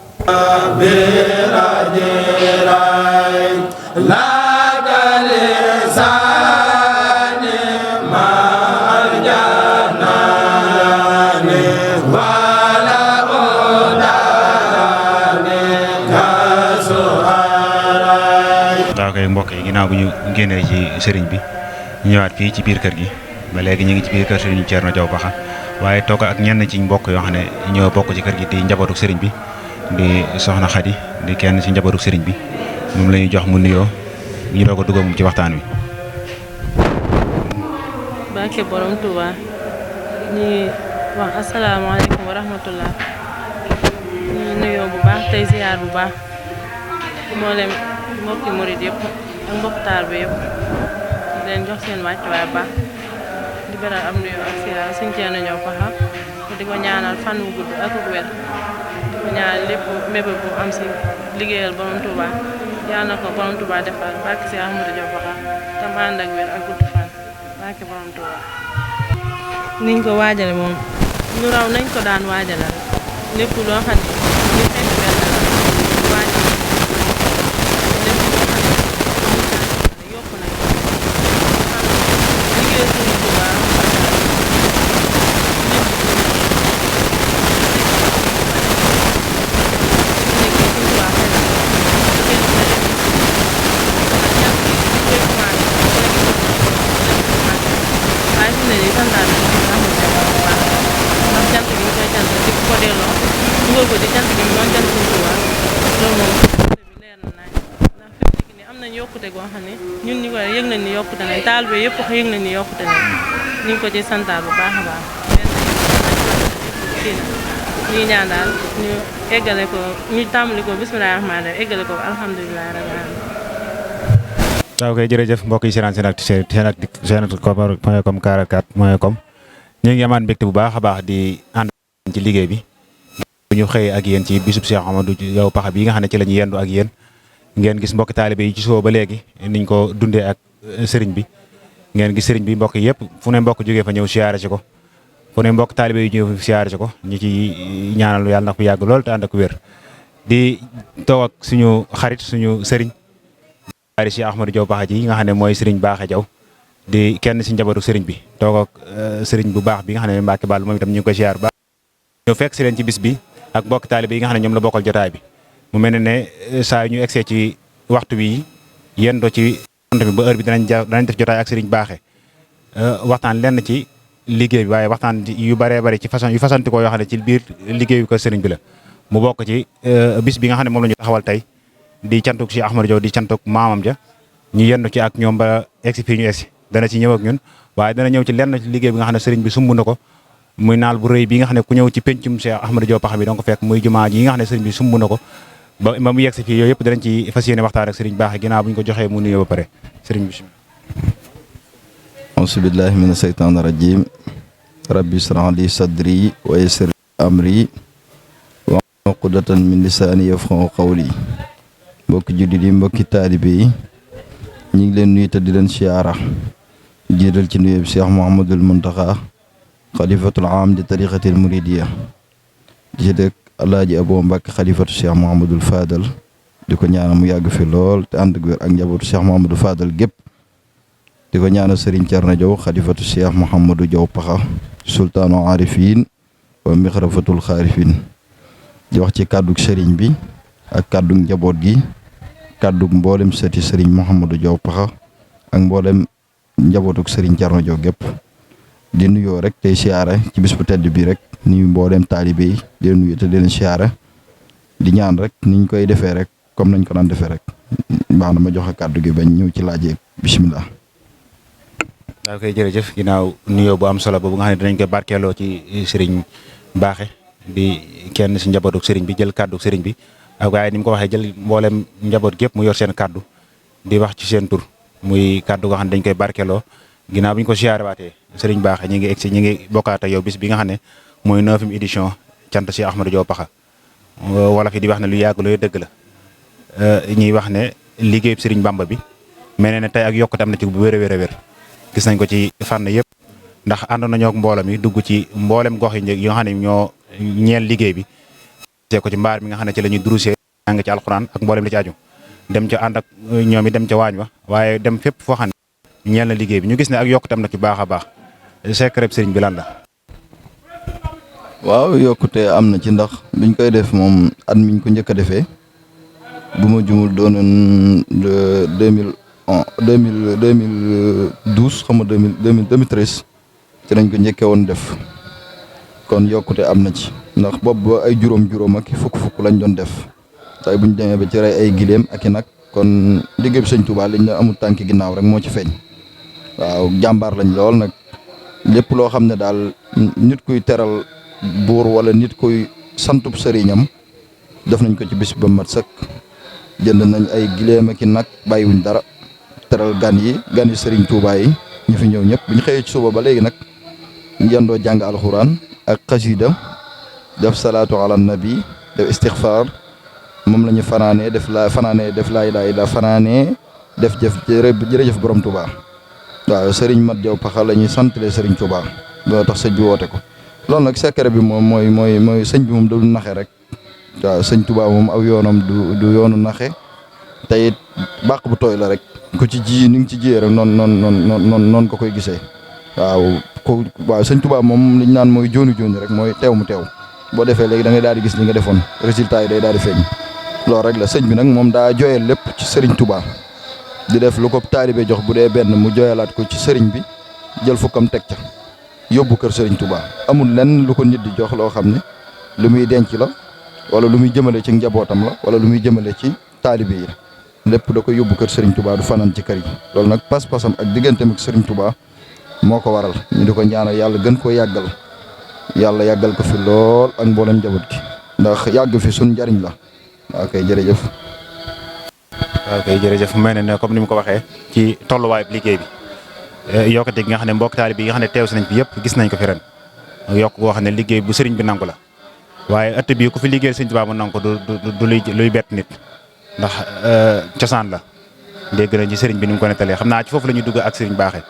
mbokk yi ginnaaw bu ñu génnee ci sëriñ bi ñu ñëwaat fii ci biir kër gi ba léegi ñu ngi ci biir kër sëriñ Thierno Diaw Pakha waaye toog ak ñenn ci mbokk yoo xam ne ñoo bokk ci kër gi di njabootu sëriñ bi di soxna Khady di kenn ci njabootu sëriñ bi moom la ñuy jox mu nuyoo ñu doog a dugg moom ci waxtaan wi. barke borom Touba ñi wax asalaamaaleykum wa rahmatullah ñu nuyoo bu baax tey ziar bu baax mboolem mbokki murid yëpp ak mbokk taal bi yëpp di leen jox seen wàccuwaay baax di beral am nuyoo ak ziar Sëriñ Thierno Diaw Pakha di ko ñaanal fan wu gudd ak wér di ko ñaanal lépp mébé bu am si liggéeyal borom Touba yàlla na ko borom Touba defal barke si Ahmadou Diaw Pakha tam ànd ak wér ak gudd fan barke borom Touba. niñ ko waajale moom ñu raw nañ ko daan waajalal lépp loo xam ne ñu fekk benn la waajal lépp loo xam ne yokku nañ ko xam liggéey suñu Touba yokkute goo xam ne ñun ñu ko yëg nañ ni yokkute nañ taalibe yëpp yëg nañ ni yokkute nañ ñu ngi ko ci santaal bu baax a baax ñuy ñaan daal ñu eggale ko ñu tàmbali ko bismillaahi rahmaani rahiim eggale ko alhamdulillahi rabbil aalamiin. waaw kay jërëjëf mbokk yi senactu.com 44.com ñu ngi amaat mbégte bu baax a baax di ànd ci liggéey bi bu ñu xëyee ak yéen ci bisub Cheikh Ahmadou Diaw Pakha bi nga xam ne ci la ñu yendu ak yéen ngeen gis mbokki taalibe yi ci soo ba léegi niñ ko dundee ak sëriñ bi ngeen gis sëriñ bi mbokk yëpp fu ne mbokk jógee fa ñëw siyaare ci ko fu ne mbokk taalibe yi ñëw siyaare ci ko ñu ci ñaanal yàlla na ko yàgg lool te ànd ak wér di toog ak suñu xarit suñu sëriñ ari Cheikh Ahmadou Diaw Pakha ji nga xam ne mooy sëriñ Baaxe Diaw di kenn si njabootu sëriñ bi toog ak sëriñ bu baax bi nga xam ne Mbacke Ball moom itam ñu ngi ko siyaar baax ñëw fekk si leen ci bis bi ak mbokk taalibe yi nga xam ne ñoom la bokkal jotaay bi mu mel ne saa yu ñu egsee ci waxtu wi yendoo ci bi ba heure bi danañ def jotaay ak sëriñ Baaxe waxtaan lenn ci liggéey bi waaye waxtaan yu bëree bëri ci façon yu fasantikoo yoo xam ne ci biir liggéeyu ko sëriñ bi la mu bokk ci bis bi nga xam ne moom la ñu taxawal tey di cantuk si Ahmadou Diaw di cantuk maamam ja ñu yendu ci ak ñoom ba egsi fii ñu egsi dana ci ñëw ak ñun waaye dana ñëw ci lenn ci liggéey bi nga xam ne sëriñ bi sumb na ko muy naal bu rëy bi nga xam ne ku ñëw ci pencum Cheikh Ahmadou Diaw Pakha bi donc fekk muy jumaa ji yi nga xam ne sëriñ bi sumb na ko ba mu yegsi fii yooyu yëpp danañ ci fas yéene waxtaan ak sëriñ Baaxe ginnaaw bu ñu ko joxee mu nuyoo ba pare sëriñ bi auzu billahi mina seytaani rajim rabbi israh li sadri wa yassir amri wa uqdatan min lisaani yafqahu qawli mbokki jullit yi mbokki taalibe yi ñu ngi leen nuyu te di leen siyaara jiital ci nuyu bi Cheikh Mouhamadoul Mountakha xalifatul aam di tariqatil muridiyya di ci dëkk Alaaji Abo Mbàkke xalifatu Cheikh Mouhamadoul Fadal di ko ñaanal mu yàgg fi lool te ànd ak wér ak njabootu Cheikh Mouhamadoul Fadal gépp di ko ñaanal Serigne Thierno Diaw xalifatu Cheikh Mouhamadou Diaw Pakha sultaanu aarifin wa mixrafatul xaarifin di wax ci kàddug Serigne bi ak kàddug njaboot gi kàddug mboolem sëti Serigne Mouhamadou Diaw Pakha ak mboolem njabootuk Serigne Thierno Diaw gépp di nuyoo rek tey siyaare ci bis bu tedd bi rek nuyu mboolem taalibe yi di nuyu te di leen siyaare di ñaan rek niñ koy defee rek comme nañ ko daan defee rek baax na ma joxe kàddu gi bañ ñëw ci laajee bisimilah. waaw kay jërëjëf ginnaaw nuyoo bu am solo boobu nga xam ne dinañ koy barkeeloo ci sëriñ Baaxe di kenn si njabootuk sëriñ bi jël kàddu sëriñ bi ak waaye ni mu ko waxee jël mboolem njaboot gépp mu yor seen kàddu di wax ci seen tur muy kàddu goo xam ne dañ koy barkeeloo ginnaaw bi ñu ko siyaare waatee sëriñ Baaxe ñi ngi egsi ñi ngi bokkaat ak yow bis bi nga xam ne mooy 9e édition cant si Ahmadou Diaw Pakha wala fi di wax ne lu yàgg looy dëgg la ñuy wax ne liggéeyub sëriñ Bamba bi mel ne tey ak yokkute am na ci bu wér a wér a wér gis nañ ko ci fànn yëpp ndax àndoon nañoo ak mbooloo mi dugg ci mboolem gox yi nga xam ne ñoo ñeel liggéey bi ko ci mbaar mi nga xam ne ci la ñuy durusee jàng ci alxuraan ak mboolem li ci aju dem ca ànd ak ñoom it dem ca waañ wa waaye dem fépp foo xam ne ñeel na liggéey bi ñu gis ne ak yokkute am na ci baax a baax secret sëriñ bi lan la. waaw yokkute am na ci ndax biñ koy def moom at miñ ko njëkk a defee bu ma jumul doonoon 2012 xam nga 2013 ci lañ ko njëkkee woon def kon yokkute am na ci ndax boobu ba ay juróom ak fukk lañ doon def tay buñ demee ba ci rey ay gileem ak i nag kon liggéey bi sëñ Touba liñ la amul tànki ginnaaw rek moo ci feeñ waaw jàmbaar lañ lool nag lépp loo xam ne daal nit kuy teral buur wala nit kuy santub sëriñam def nañ ko ci bis ba mat sëkk jënd nañ ay gileem ak i nag bàyyiwuñ dara teral gan yi sëriñ Touba yi ñu fi ñëw ñëpp bu ñu xëyee ci suba ba léegi nag yendoo jàng alxuraan ak xasida def salaatu ala nabi def istixfaar moom la ñu fanaanee def laa ilaaha illa fanaanee def jërëjëf borom Touba waaw sëriñ Mat Jaw Paxa la ñuy santale sëriñ Touba loo tax sëñ bi woote ko loolu nag secret bi moom mooy sëñ bi moom du naxe rek waaw sëñ Touba moom aw yoonam du yoonu naxe te it bàq bu tooy la rek ku ci ji ni nga ci jiyee rek noonu ko koy gisee waaw sëñ Touba moom li ñu naan mooy jooni rek mooy teew mu teew boo defee léegi da ngay daal di gis li nga defoon résultat yi day daal di feeñ loolu rek la sëñ bi nag moom daa jooyal lépp ci sëriñ Touba di def lu ko taalibe jox bu dee benn mu jooyalaat ko ci sëriñ bi jël fukkam teg ca yóbbu kër sëriñ Touba amul lenn lu ko nit di jox loo xam ne lu muy denc la wala lu muy jëmale ci njabootam la wala lu muy jëmale ci taalibe yi lépp da ko yóbbu kër sëriñ Touba du fanaan ci kër yi loolu nag pas-pasam ak digganteem ak sëriñ Touba moo ko waral ñu di ko ñaanal yàlla gën koo yàggal ko fi lool ak mboolem njaboot gi ndax yàgg fi suñ njariñ la waaw kay jërëjëf. waaw kay jërëjëf mel na ne comme ni mu ko waxee ci tolluwaayu liggéey bi yokkute gi nga xam ne mbokk taalibe bi nga xam ne teew si nañ fi yëpp gis nañ ko fi ren yokk goo xam ne liggéey bu sëriñ bi nangu la waaye ëtt bii ku fi liggéeyal sëriñ Tuubaa mu nangu ko du luy bett nit ndax cosaan la dégg nañ ci sëriñ bi ni mu ko nettalee xam naa ci foofu la ñuy dugg ak sëriñ Baaxe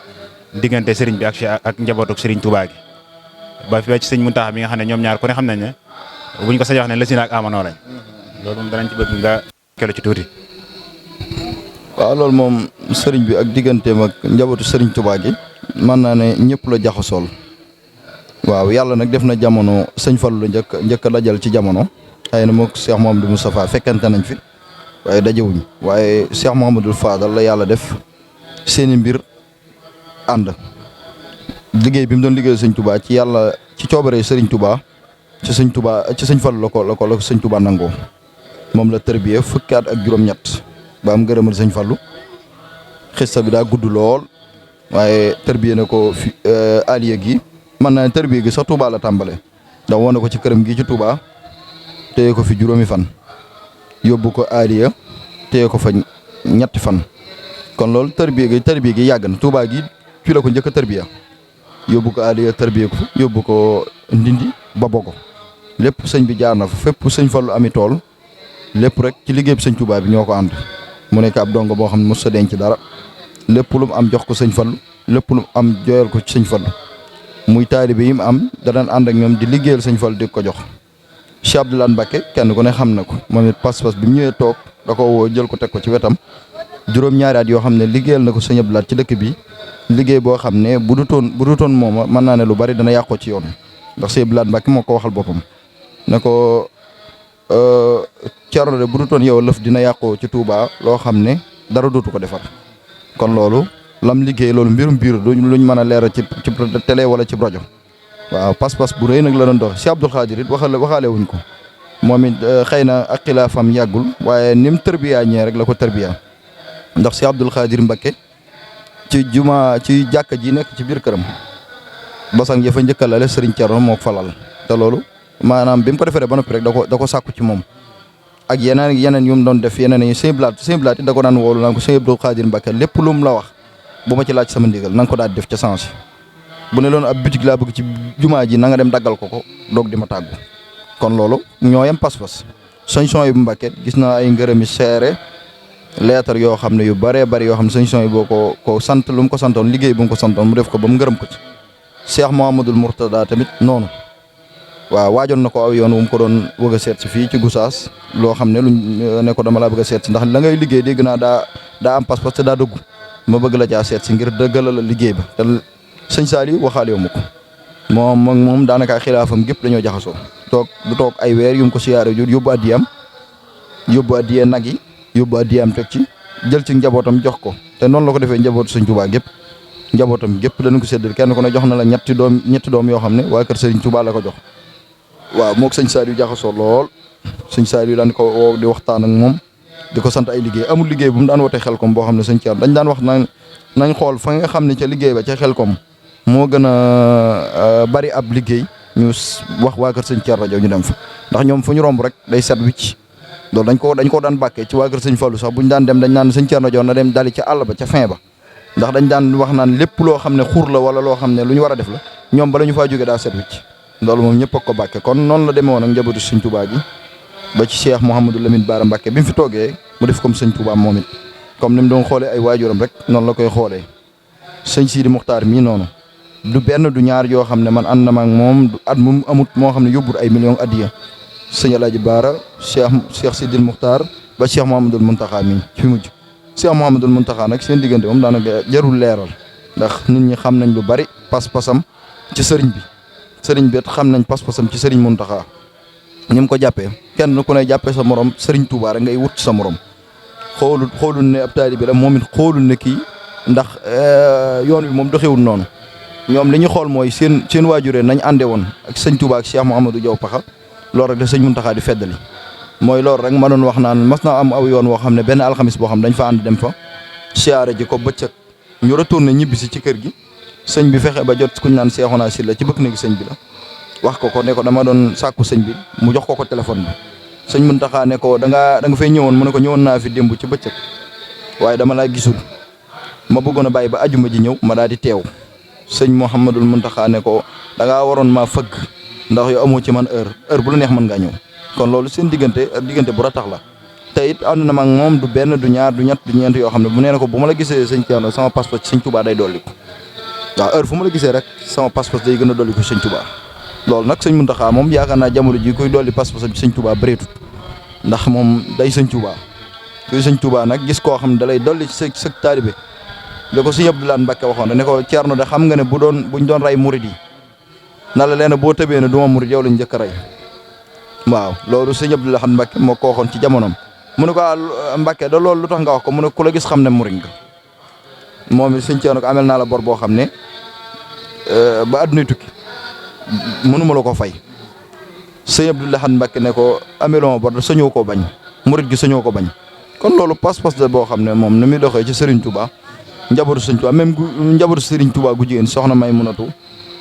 diggante sëriñ bi ak njabootu sëriñ Touba gi ba fi ci sëñ Muntaxa mi nga xam ne ñoom ñaar ku ne xam nañ ne buñ ko sañ wax ne la si naak amanoo lañ loolu moom danañ ci bëgg nga kelu ci tuuti. waaw loolu moom sëriñ bi ak digganteem ak njabootu sëriñ Touba gi mën naa ne ñëpp la jaxasool waaw yàlla nag def na jamono sëñ Fallu la njëkk a dajal ci jamono xëy na moog Cheikh Mouhamadou Moustapha fekkante nañ fi waaye dajewuñ waaye Cheikh Mouhamadou Fadal la yàlla def seeni mbir ànd liggéey bi mu doon liggéey sëñ Touba ci yàlla ci coobare sëriñ Touba ci sëñ Fallu la ko sëñ Touba nangoo moom la tërbiye fukki at ak juróom-ñett ba am gërëmal sëñ Fallu xista bi daa gudd lool waaye tërbiye na ko fi aliya gi mën naa ne tërbiye gi sax Touba la tàmbale ndax woon na ko ci këram gi ci Touba téye ko fi juróomi fan yóbbu ko aliya téye ko fa ñetti fan kon loolu tërbiye gi yàgg na Touba gi fii la ko njëkk a tërbiya yóbbu ko aliya tërbiye ko yóbbu ko ndindi ba bogo lépp sëñ bi jaar na fa fépp sëñ Fallu ami tool lépp rek ci liggéey bi sëñ Touba bi ñoo ko ànd mu nekk ab dongo boo xam ne mos sa denc dara lépp lu mu am jox ko sëñ Fallu lépp lu mu am jooyal ko ci sëñ Fallu muy taalibe yi mu am da daan ànd ak ñoom di liggéeyal sëñ Fallu di ko jox. Cheikh Abdoulaye Mbacké kenn ku ne xam na ko moom it pas-pas bi mu ñëwee toog da ko woo jël ko teg ko ci wetam juróom-ñaari at yoo xam ne liggéeyal na ko sëñ Abdoulaye ci dëkk bi liggéey boo xam ne bu dutoon mooma mën naa ne lu bari dana yàqoo ci yoon ndax Cheikh Abdoulaye Mbacké moo ko waxal boppam ne ko Thierno de bu dutoon yow lëf dina yàqoo ci Touba loo xam ne dara dootu ko defar kon loolu lam liggéey loolu mbirum biir luñ mën a leeral ci télé wala ci rajo waaw pas-pas bu rëy nag la doon dox Cheikh Abdoul Khadir it waxaale wuñ ko moom it xëy na ak xilaafam yàggul waaye ni mu tërbiyaa ñee rek la ko tërbiyaa ndax Cheikh Abdoul Khadir Mbacké ci jàkka ji nekk ci biir këram basang ya fa njëkkalale Serigne Thierno moo falal te loolu maanaam bi mu ko defee ba noppi rek da ko sàkku ci moom ak yeneen yu mu doon def yeneen yi sëñ Blaat it da ko daan woolu naan ko sëñ Abdoul Khadir Mbacké lépp lu mu la wax bu ma ci laaj sama ndigal na nga ko daal def ca sens bu ne loolu ab boutique laa bëgg ci jumaa ji na nga dem daggal ko doog di ma tàggu kon loolu ñoo yem pas-pas sëñ Souhaïbou Mbacké gis naa ay ngërëmi seere leetar yoo xam ne yu bëree bëri yoo xam ne sëñ Souhaïbou boo ko sant lu mu ko santoon liggéey bu mu ko santoon mu def ko ba mu ngërëm ko ci Cheikh Mouhamadoul Mourtada tamit noonu waaw waajoon na ko aw yoon wu mu ko doon bëgg a seet si fii ci Gossas loo xam ne luñ ne ko dama laa bëgg a seet si ndax la ngay liggéey dégg naa daa am pas-pas te daa dëggu ma bëgg la caa seet si ngir dëggalal la liggéey ba te sëñ Saliou waxaale ma ko moom daanaka xilaafam gépp dañoo jaxasoo du toog ay weer yu mu ko siyaare jur yóbbu addiyee nag yi yóbbu addiyam teg ci jël ci njabootam jox ko te noonu la ko defee njabootu sëñ Touba gépp njabootam gépp dañu ko séddal kenn ku ne jox na la ñetti doom yoo xam ne waa kër sëriñ Touba la ko jox waaw moog sëñ Saliou jaxasoo lool sëñ Saliou daan ko woo di waxtaan ak moom di ko sant ay liggéey amul liggéey bu mu daan wote Xelkom boo xam ne sëñ Thierno dañ daan wax nañ xool fa nga xam ne ca liggéey ba ca Xelkom moo gën a bari ab liggéey ñu wax waa kër sëñ Thierno ñu dem fa ndax ñoom fu ñu romb rek day set wicc loolu dañ ko daan bàkkee ci waa kër sëñ Fallou sax bu ñu daan dem dañ naan sëñ Thierno na dem dali ca àll ba ca fin ba ndax dañ daan wax naan lépp loo xam ne xur la wala loo xam ne lu ñu war a def la ñoom bala ñu faa jógee daa set wicc loolu moom ñëpp a ko bàkke kon noonu la demee woon ak njabootu sëñ Touba gi ba ci Cheikh Mouhamadou Lamine Bara Mbacké bi mu fi toogee mu def comme sëñ Touba moom it comme ni mu doon xoolee ay waajuram rek noonu la koy xoolee sëñ Sidi Muxtaar mii noonu du benn du ñaar yoo xam ne man ànd na ma ak moom du at mu amut moo xam ne yóbbul ay millions addiya sëñ Alaaji Baara Cheikh Sidil Muxtaar ba Cheikh Mouhamadoul Mountakha mii fi mujj Cheikh Mouhamadoul Mountakha nag seen diggante moom daanaka jarul leeral ndax nit ñi xam nañ lu bari pas-pasam ci sëriñ bi xam nañ pas-pasam ci sëriñ Mountakha ni mu ko jàppee kenn ku ne jàppee sa morom sëriñ Touba rek ngay wut sa morom xoolul ne ab taalibe la moom it xoolul ne kii ndax yoon wi moom doxewul noonu ñoom li ñu xool mooy seen waajuree nañ ànde woon ak sëñ Touba ak Cheikh Mouhamadou Diaw Pakha loolu rek la sëñ Mountakha di feddali mooy loolu rek ma doon wax naan mas na am aw yoon woo xam ne benn alxamis boo xam ne dañ fa ànd dem fa siyaare ji ko bëccëg ñu retourné ñibbisi ci kër gi sëñ bi fexe ba jot kuñ naan Seexuna Sylla ci bëkk néegi sëñ bi la wax ko ne ko dama doon sàkku sëñ bi mu jox ko téléphone bi sëñ Mountakha ne ko da nga fay ñëwoon mu ne ko ñëwoon naa fi démb ci bëccëg waaye dama laa gisul ma bëggoon a bàyyi ba ajuma ji ñëw ma daal di teew sëñ Mouhamadoul Mountakha ne ko da ngaa waroon maa fëgg ndax yow amoo ci man heure bu la neex mën ngaa ñëw kon loolu seen diggante bu ratax la te it ànd na ma ak moom du benn du ñaar du ñett du ñeent yoo xam ne bu nee na ko bu ma la gisee sëñ Thierno sama passeport ci sëñ Touba day dolliku waaw heure fu ma la gisee rek sama passeport day gën a dolliku sëñ Touba loolu nag sëñ Mountakha moom yaakaar naa jamono ji koy dolli passeport ci sëñ Touba bëreetut ndax moom day sëñ Touba kuy sëñ Touba nag gis koo xam ne da lay dolli ci sa taalibe da ko sëñ Abdoulaye Mbacké waxoon ne ko Thierno de xam nga ne buñ doon rey murid yi na la leen boo tëbee ne du ma murid yow lañ njëkk a rey waaw loolu sëñ Abdoulaye Mbacké moo ko waxoon ci jamonoom mu ne ko Mbacké da loolu lu tax nga wax ko mu ne ku la gis xam ne murid nga moom it sëñ Thierno ko amel naa la bor boo xam ne ba addunay tukki mënuma la ko fay sëñ Abdoulaye Mbacké ne ko ameloo bor da sañoo koo bañ murid gi sañoo ko bañ kon loolu pas-pas la boo xam ne moom ni muy doxee ci Serigne Touba njabootu Serigne Touba même njabootu Serigne Touba gu jigéen soxna Maymunatu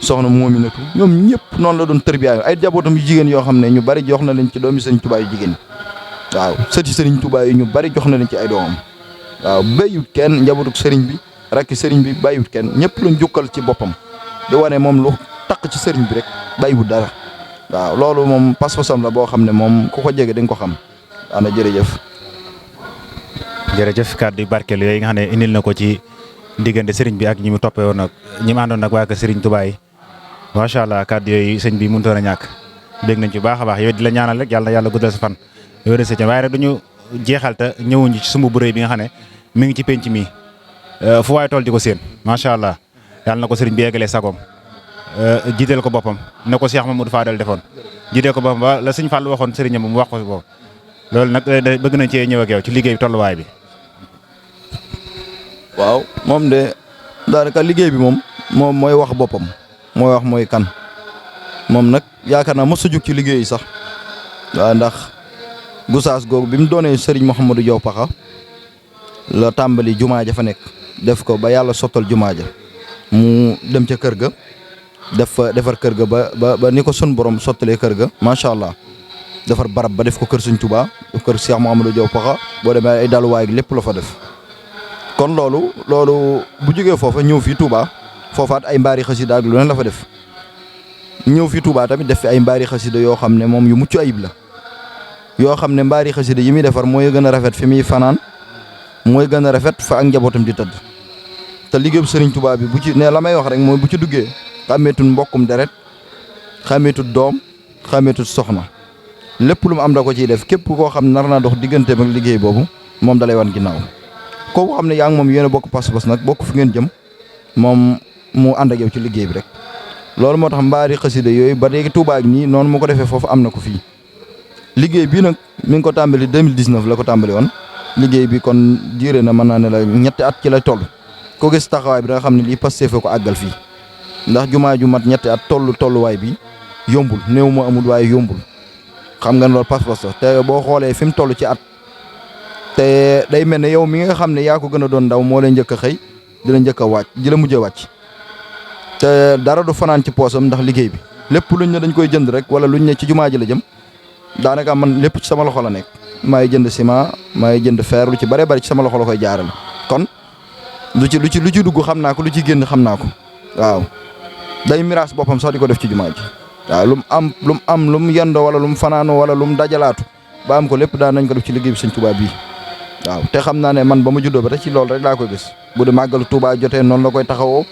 soxna Moominatu ñoom ñëpp noonu la doon tërbiyaay ay njabootam yu jigéen yoo xam ne ñu bari jox na leen ci doomi Serigne Touba yu jigéen waaw sëti Serigne Touba yi ñu bari jox na leen ci ay doomam waaw bàyyiwut kenn njabootu Serigne bi rakki Serigne bi bàyyiwut kenn ñëpp luñ jukkal ci boppam di wane moom lu taq ci Serigne bi rek bàyyiwut dara waaw loolu moom pas-pasam la boo xam ne moom ku ko jege di nga ko xam ana jërëjëf kàddu yu barkeel yooyu nga xam ne indil na ko ci diggante sëriñ bi ak ñi mu toppee woon ak ñi mu àndoon ak waa kër sëriñ Touba yi macha allah kàddu yooyu sëñ bi mënutoon a ñàkk dégg nañ ci bu baax a baax yow di la ñaanal rek yàlla guddal sa fan yow de sëñ waaye rek duñu jeexal te ñëwuñu ci sumb bu rëy bi nga xam ne mi ngi ci penc mi fu waay tool di ko séen macha allah yàlla na ko sëriñ bi yeggalee sagoom jiiteel ko boppam na ko Cheikh Mamadou Fadel defoon jiiteel ko boppam ba la sëñ Fall waxoon sëriñam mu wax ko boobu loolu nag bëgg nañ cee ñëw ak yow ci liggéey bi tolluwaay bi. waaw moom de daanaka liggéey bi moom mooy wax boppam mooy wax mooy kan moom nag yaakaar naa mos a jug ci liggéey yi sax waaw ndax Gossas googu bi mu doonee Serigne Mouhamadou Diaw Pakha la tàmbali jumaa ja fa nekk def ko ba yàlla sottal jumaa ja mu dem ca kër ga defar kër ga ba ni ko sun borom sottalee kër ga macha allah defar barab ba def ko kër Sëñ Touba def kër Cheikh Mouhamadou Diaw Pakha boo demee ay daluwaay gi lépp la fa def. kon loolu bu jógee foofa ñëw fii Touba foofaat ay mbaari xasida ak lu ne la fa def ñëw fii Touba tamit def fi ay mbaari xasida yoo xam ne moom yu mucc ayib la yoo xam ne mbaari xasida yi muy defar mooy gën a rafet fi muy fanaan mooy gën a rafet fa ak njabootam di tëdd te liggéeyu Serigne Touba bi bu ci ne la may wax rek mooy bu ci duggee xàmmeetut mbokkum deret xàmmeetut doom xàmmeetut soxna lépp lu mu am da ko ciy def képp koo xam nar naa dox digganteem ak liggéey boobu moom dalay wan ginnaaw kooku xam ne yaa ngi moom yéen a bokk pas-pas nag bokk fi ngeen jëm moom mu ànd ak yow ci liggéey bi rek loolu moo tax mbaari xasida yooyu ba léegi Touba ak nii noonu mu ko defee foofu am na ko fii liggéey bii nag mi ngi ko tàmbali 2019 la ko tàmbali woon liggéey bi kon diire na mën naa ne la ñetti at ci la toll ko gis taxawaay bi da nga xam ne lii Pastef ko àggal fii ndax jumaa ju mat ñetti at tolluwaay bi yombul néew moo amul waaye yombul xam nga loolu pas-pas la te boo xoolee fi mu toll ci at te day mel ne yow mi nga xam ne yaa ko gën a doon ndaw moo lay njëkk a xëy di la njëkk a wàcc di la mujj a wàcc te dara du fanaan ci poosam ndax liggéey bi lépp luñ ne dañ koy jënd rek wala luñ ne ci jumaa ji la jëm daanaka man lépp ci sama loxo la nekk maay jënd ciment maay jënd fer lu ci bare bari ci sama loxo la koy jaarale kon lu ci dugg xam naa ko lu ci génn xam naa ko waaw day miraas boppam sax di ko def ci jumaa ji waaw lu mu yendoo wala lu mu fanaanoo wala lu mu dajalaatu ba am ko lépp daan nañ ko def ci liggéey bi Sëñ Tuubaa bii waaw te xam naa ne man ba ma juddoo ba te ci loolu rek laa koy gis bu dee màggalu Tuubaa jotee noonu la koy taxawoo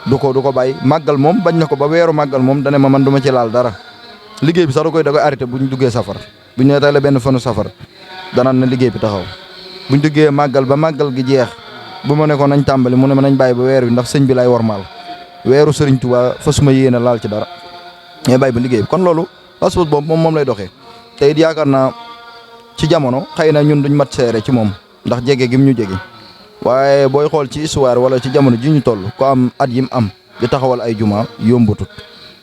du ko bàyyi màggal moom bañ na ko ba weeru màggal moom dane ma man du ma ci laal dara liggéey bi sax da koy arrêté buñ duggee safar buñ nee tey la benn fanu safar danaan na liggéey bi taxaw buñ duggee màggal ba màggal gi jeex bu ma ne ko nañ tàmbali mu ne ma nañ bàyyi ba weer wi ndax sëñ bi lay wormaal weeru Sëriñ Tuubaa fa suma yéene laal ci dara ñooy bàyyi ba liggéey bi kon loolu passeport boobu moom lay doxee te it yaakaar naa ci jamono xëy na ñun duñ mat seere ci moom ndax jege gi mu ñu jege waaye booy xool ci histoire wala ci jamono ji ñu toll ko am at yim am di taxawal ay juma yombatut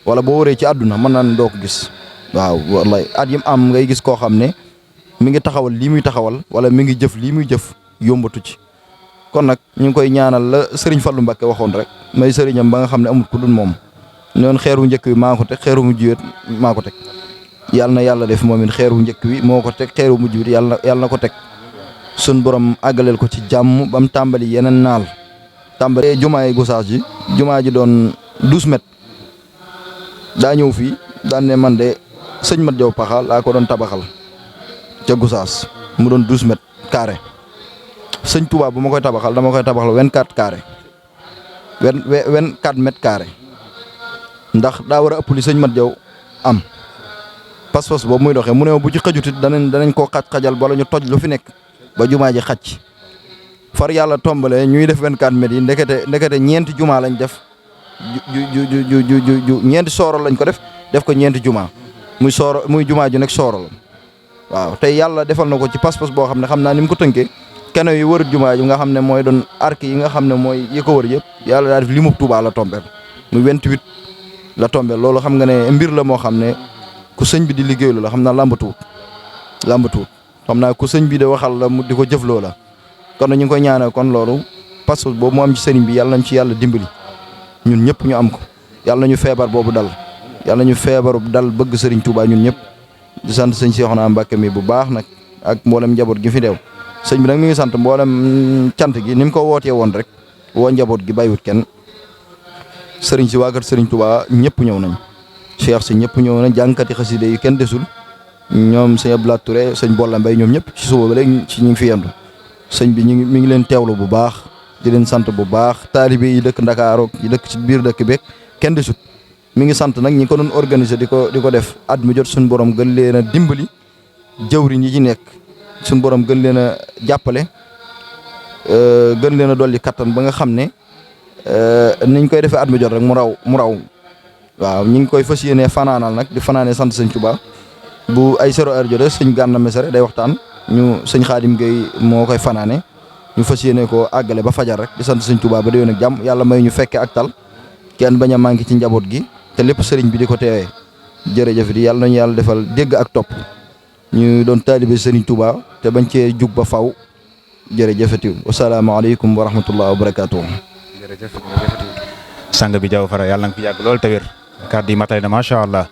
wala boo wëree ci àdduna mën naa ne doo ko gis waaw wallaay at yim am ngay gis koo xam ne mi ngi taxawal lii muy taxawal wala mi ngi jëf lii muy jëf yombatu ci kon nag ñu ngi koy ñaanal la Serigne Fallou Mbacké waxoon rek may sëriñam ba nga xam ne amul ku dul moom noonu xeeru njëkk wi maa ko teg xeeru mujj wi maa ko teg yàlla na yàlla def moom it xeeru njëkk wi moo ko teg xeeru mujj wi yàlla na ko teg sun borom àggaleel ko ci jàmm ba mu tàmbali yeneen naal tàmbali jumaa yi Gossas ji jumaa ji doon 12 mètres daa ñëw fii daan ne man de sëñ Mat Jaw Paxa laa ko doon tabaxal ca Gossas mu doon 12 mètres carré sëñ Touba bu ma koy tabaxal dama koy tabaxal 24 carré 24 mètres carré ndax daa war a ëpp li sëñ Mat Jaw am pas-pas boobu muy doxee mu ne bu ci xajutit danañ koo xajal bala ñu toj lu fi nekk ba jumaa ji xaj far yàlla tombale ñuy def 24 mètres yi ndekete ñeenti jumaa lañ def ñeenti sooro lañ ko def ko ñeenti jumaa muy jumaa ju nekk sooro la waaw tey yàlla defal na ko ci pas-pas boo xam ne xam naa ni mu ko tënkee keno yi wër jumaa ji nga xam ne mooy doon arc yi nga xam ne mooy yi ko wër yëpp yàlla daa def li mu Tuubaa la tombeel muy 28 la tombeel loolu xam nga ne mbir la moo xam ne ku sëñ bi di liggéeylu la xam naa làmbatuwut xam naa ku sëñ bi de waxal la mu di ko jëfloo la kon ñu ngi koy ñaanal kon loolu parce que boobu mu am ci sëriñ bi yàlla nañ ci yàlla dimbali ñun ñëpp ñu am ko yàlla nañu feebar boobu dal yàlla nañu feebaru dal bëgg sëriñ Touba ñun ñëpp di sant sëñ Cheikhouna Mbacké mi bu baax nag ak mboolem njaboot gi fi deew sëñ bi nag mi ngi sant mboolem cant gi ni mu ko wootee woon rek woo njaboot gi bàyyiwut kenn sëriñ si waa kër sëriñ Touba ñëpp ñëw nañ cheikh si ñëpp ñëw nañ jàngkati xaside yi kenn desul ñoom sëñ Abdoulaye Touré sëñ Bolla Mbaye ñoom ñëpp ci suba ba léegi ci ñu ngi fi yendu sëñ bi mi ngi leen teewlu bu baax di leen sant bu baax taalibe yi dëkk Ndakaaru yi dëkk ci biir dëkk beeg kenn desut mi ngi sant nag ñi ko doon organiser di ko def at mu jot suñu borom gën leen a dimbali jëwriñ yi ci nekk suñu borom gën leen a jàppale gën leen a dolli kattan ba nga xam ne niñ koy defee at mu jot rek mu raw waaw ñu ngi koy fas yéenee fanaanal nag di fanaanee sant sëñ Touba bu ay 0 heure jotee sëñ Gana Messere day waxtaan ñu sëñ Xaadim Gueye moo koy fanaane ñu fas yéene koo àggale ba fajar rek di sant sëñ Touba ba déwén ak jàmm yàlla may ñu fekke ak tal kenn bañ a manqué ci njaboot gi te lépp sëriñ bi di ko teewee jërëjëf di yàlla nañu yàlla defal dégg ak topp ñu doon taalibe sëriñ Touba te bañ cee jug ba faw jërëjëfati wasalaamaaleykum wa rahmatullah wa barakaatu. jërëjëf sang bi Diaw Fara yàlla na fi yàgg lool te wér kàddu yi matale na macha allah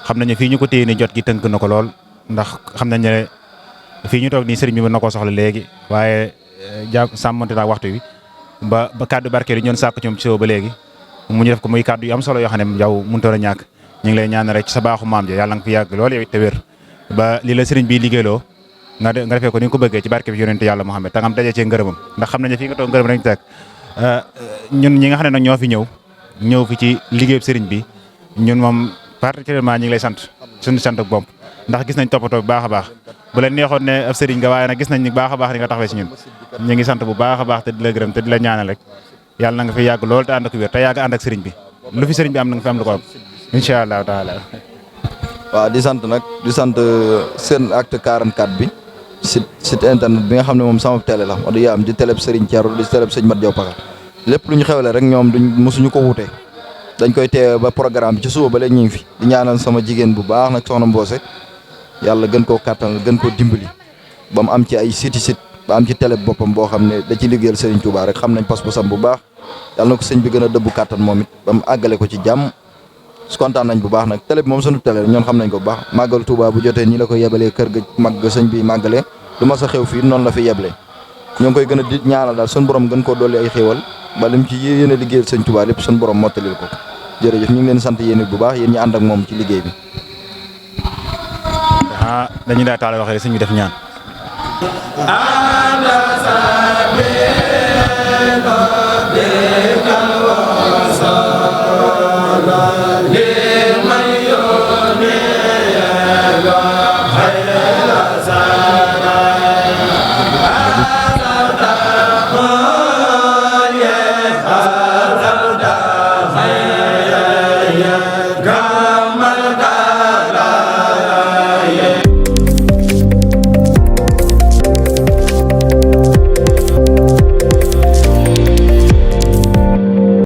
xam nañu fii ñu ko téye ni jot gi tënk na ko lool ndax xam nañ ne fii ñu toog nii sëriñ bi mën na koo soxla léegi waaye sàmmante naa waxtu wi ba kàddu barkeelu ñoon sàkk ci moom ci ba léegi mu ñu def ko muy kàddu yu am solo yoo xam ne Diaw mënutoon a ñàkk ñu ngi lay ñaan rek ci sa baaxu maam ja yàlla nga fi yàgg lool yow te wér ba li la sëriñ bi liggéeyloo nga defee ko ni nga ko bëggee ci barke bi yonente yàlla Muhammad te nga am daje cee ngërëmam ndax xam nañu fii nga toog ngërëm rek teg ñun ñi nga xam ne nag ñoo fi ñëw fi ci liggéeyub sëriñ bi ñun moom particulièrement ñi ngi lay sant suñu sant ak bopp ndax gis nañ toppatoo bu baax a baax bu leen neexoon ne ab sëriñ nga waaye nag gis nañ ni baax a baax ni nga taxawee si ñun ñu ngi sant bu baax a baax te di la gërëm te di la ñaanal rek yàlla na nga fi yàgg lool te ànd ak wér te yàgg ànd ak sëriñ bi lu fi sëriñ bi am na nga fi am lu ko am incha allahu taala. waaw di sant nag di sant SENactu 44 bi site internet bi nga xam ne moom sama télé la wax dëgg am di télé Serigne Thiaro di télé Sëñ Mat Jaw Paxa lépp lu ñu xewle rek ñoom duñ mosuñu ko wute dañ koy teewe ba programme bi ci suba ba léegi ñu ngi fi di ñaanal sama jigéen bu baax nag soxna Mboose yàlla gën koo kàttanal gën koo dimbali ba mu am ci ay site ba am ci télé boppam boo xam ne da ci liggéeyal Serigne Touba rek xam nañ pas-pasam bu baax yàlla na ko sëñ bi gën a dëbbu kàttan moom it ba mu àggale ko ci jàmm su kontaan nañ bu baax nag télé bi moom sunu télé ñoon xam nañ ko bu baax màggal Touba bu jotee nii la ko yebalee kër ga mag ga sëñ bi màggalee lu ma sa xew fii noonu la fi yeble ñoo ngi koy gën a di ñaanal daal suñu borom gën koo dolli ay xéewal ba lim ci yéene liggéeyal sëñ Touba lépp suñu borom mottalil ko jërëjëf ñu ngi leen sant yéen bu baax yéen ñi ànd ak moom ci liggéey bi. dañuy daal taal waxee sëñ bi def ñaan. Anda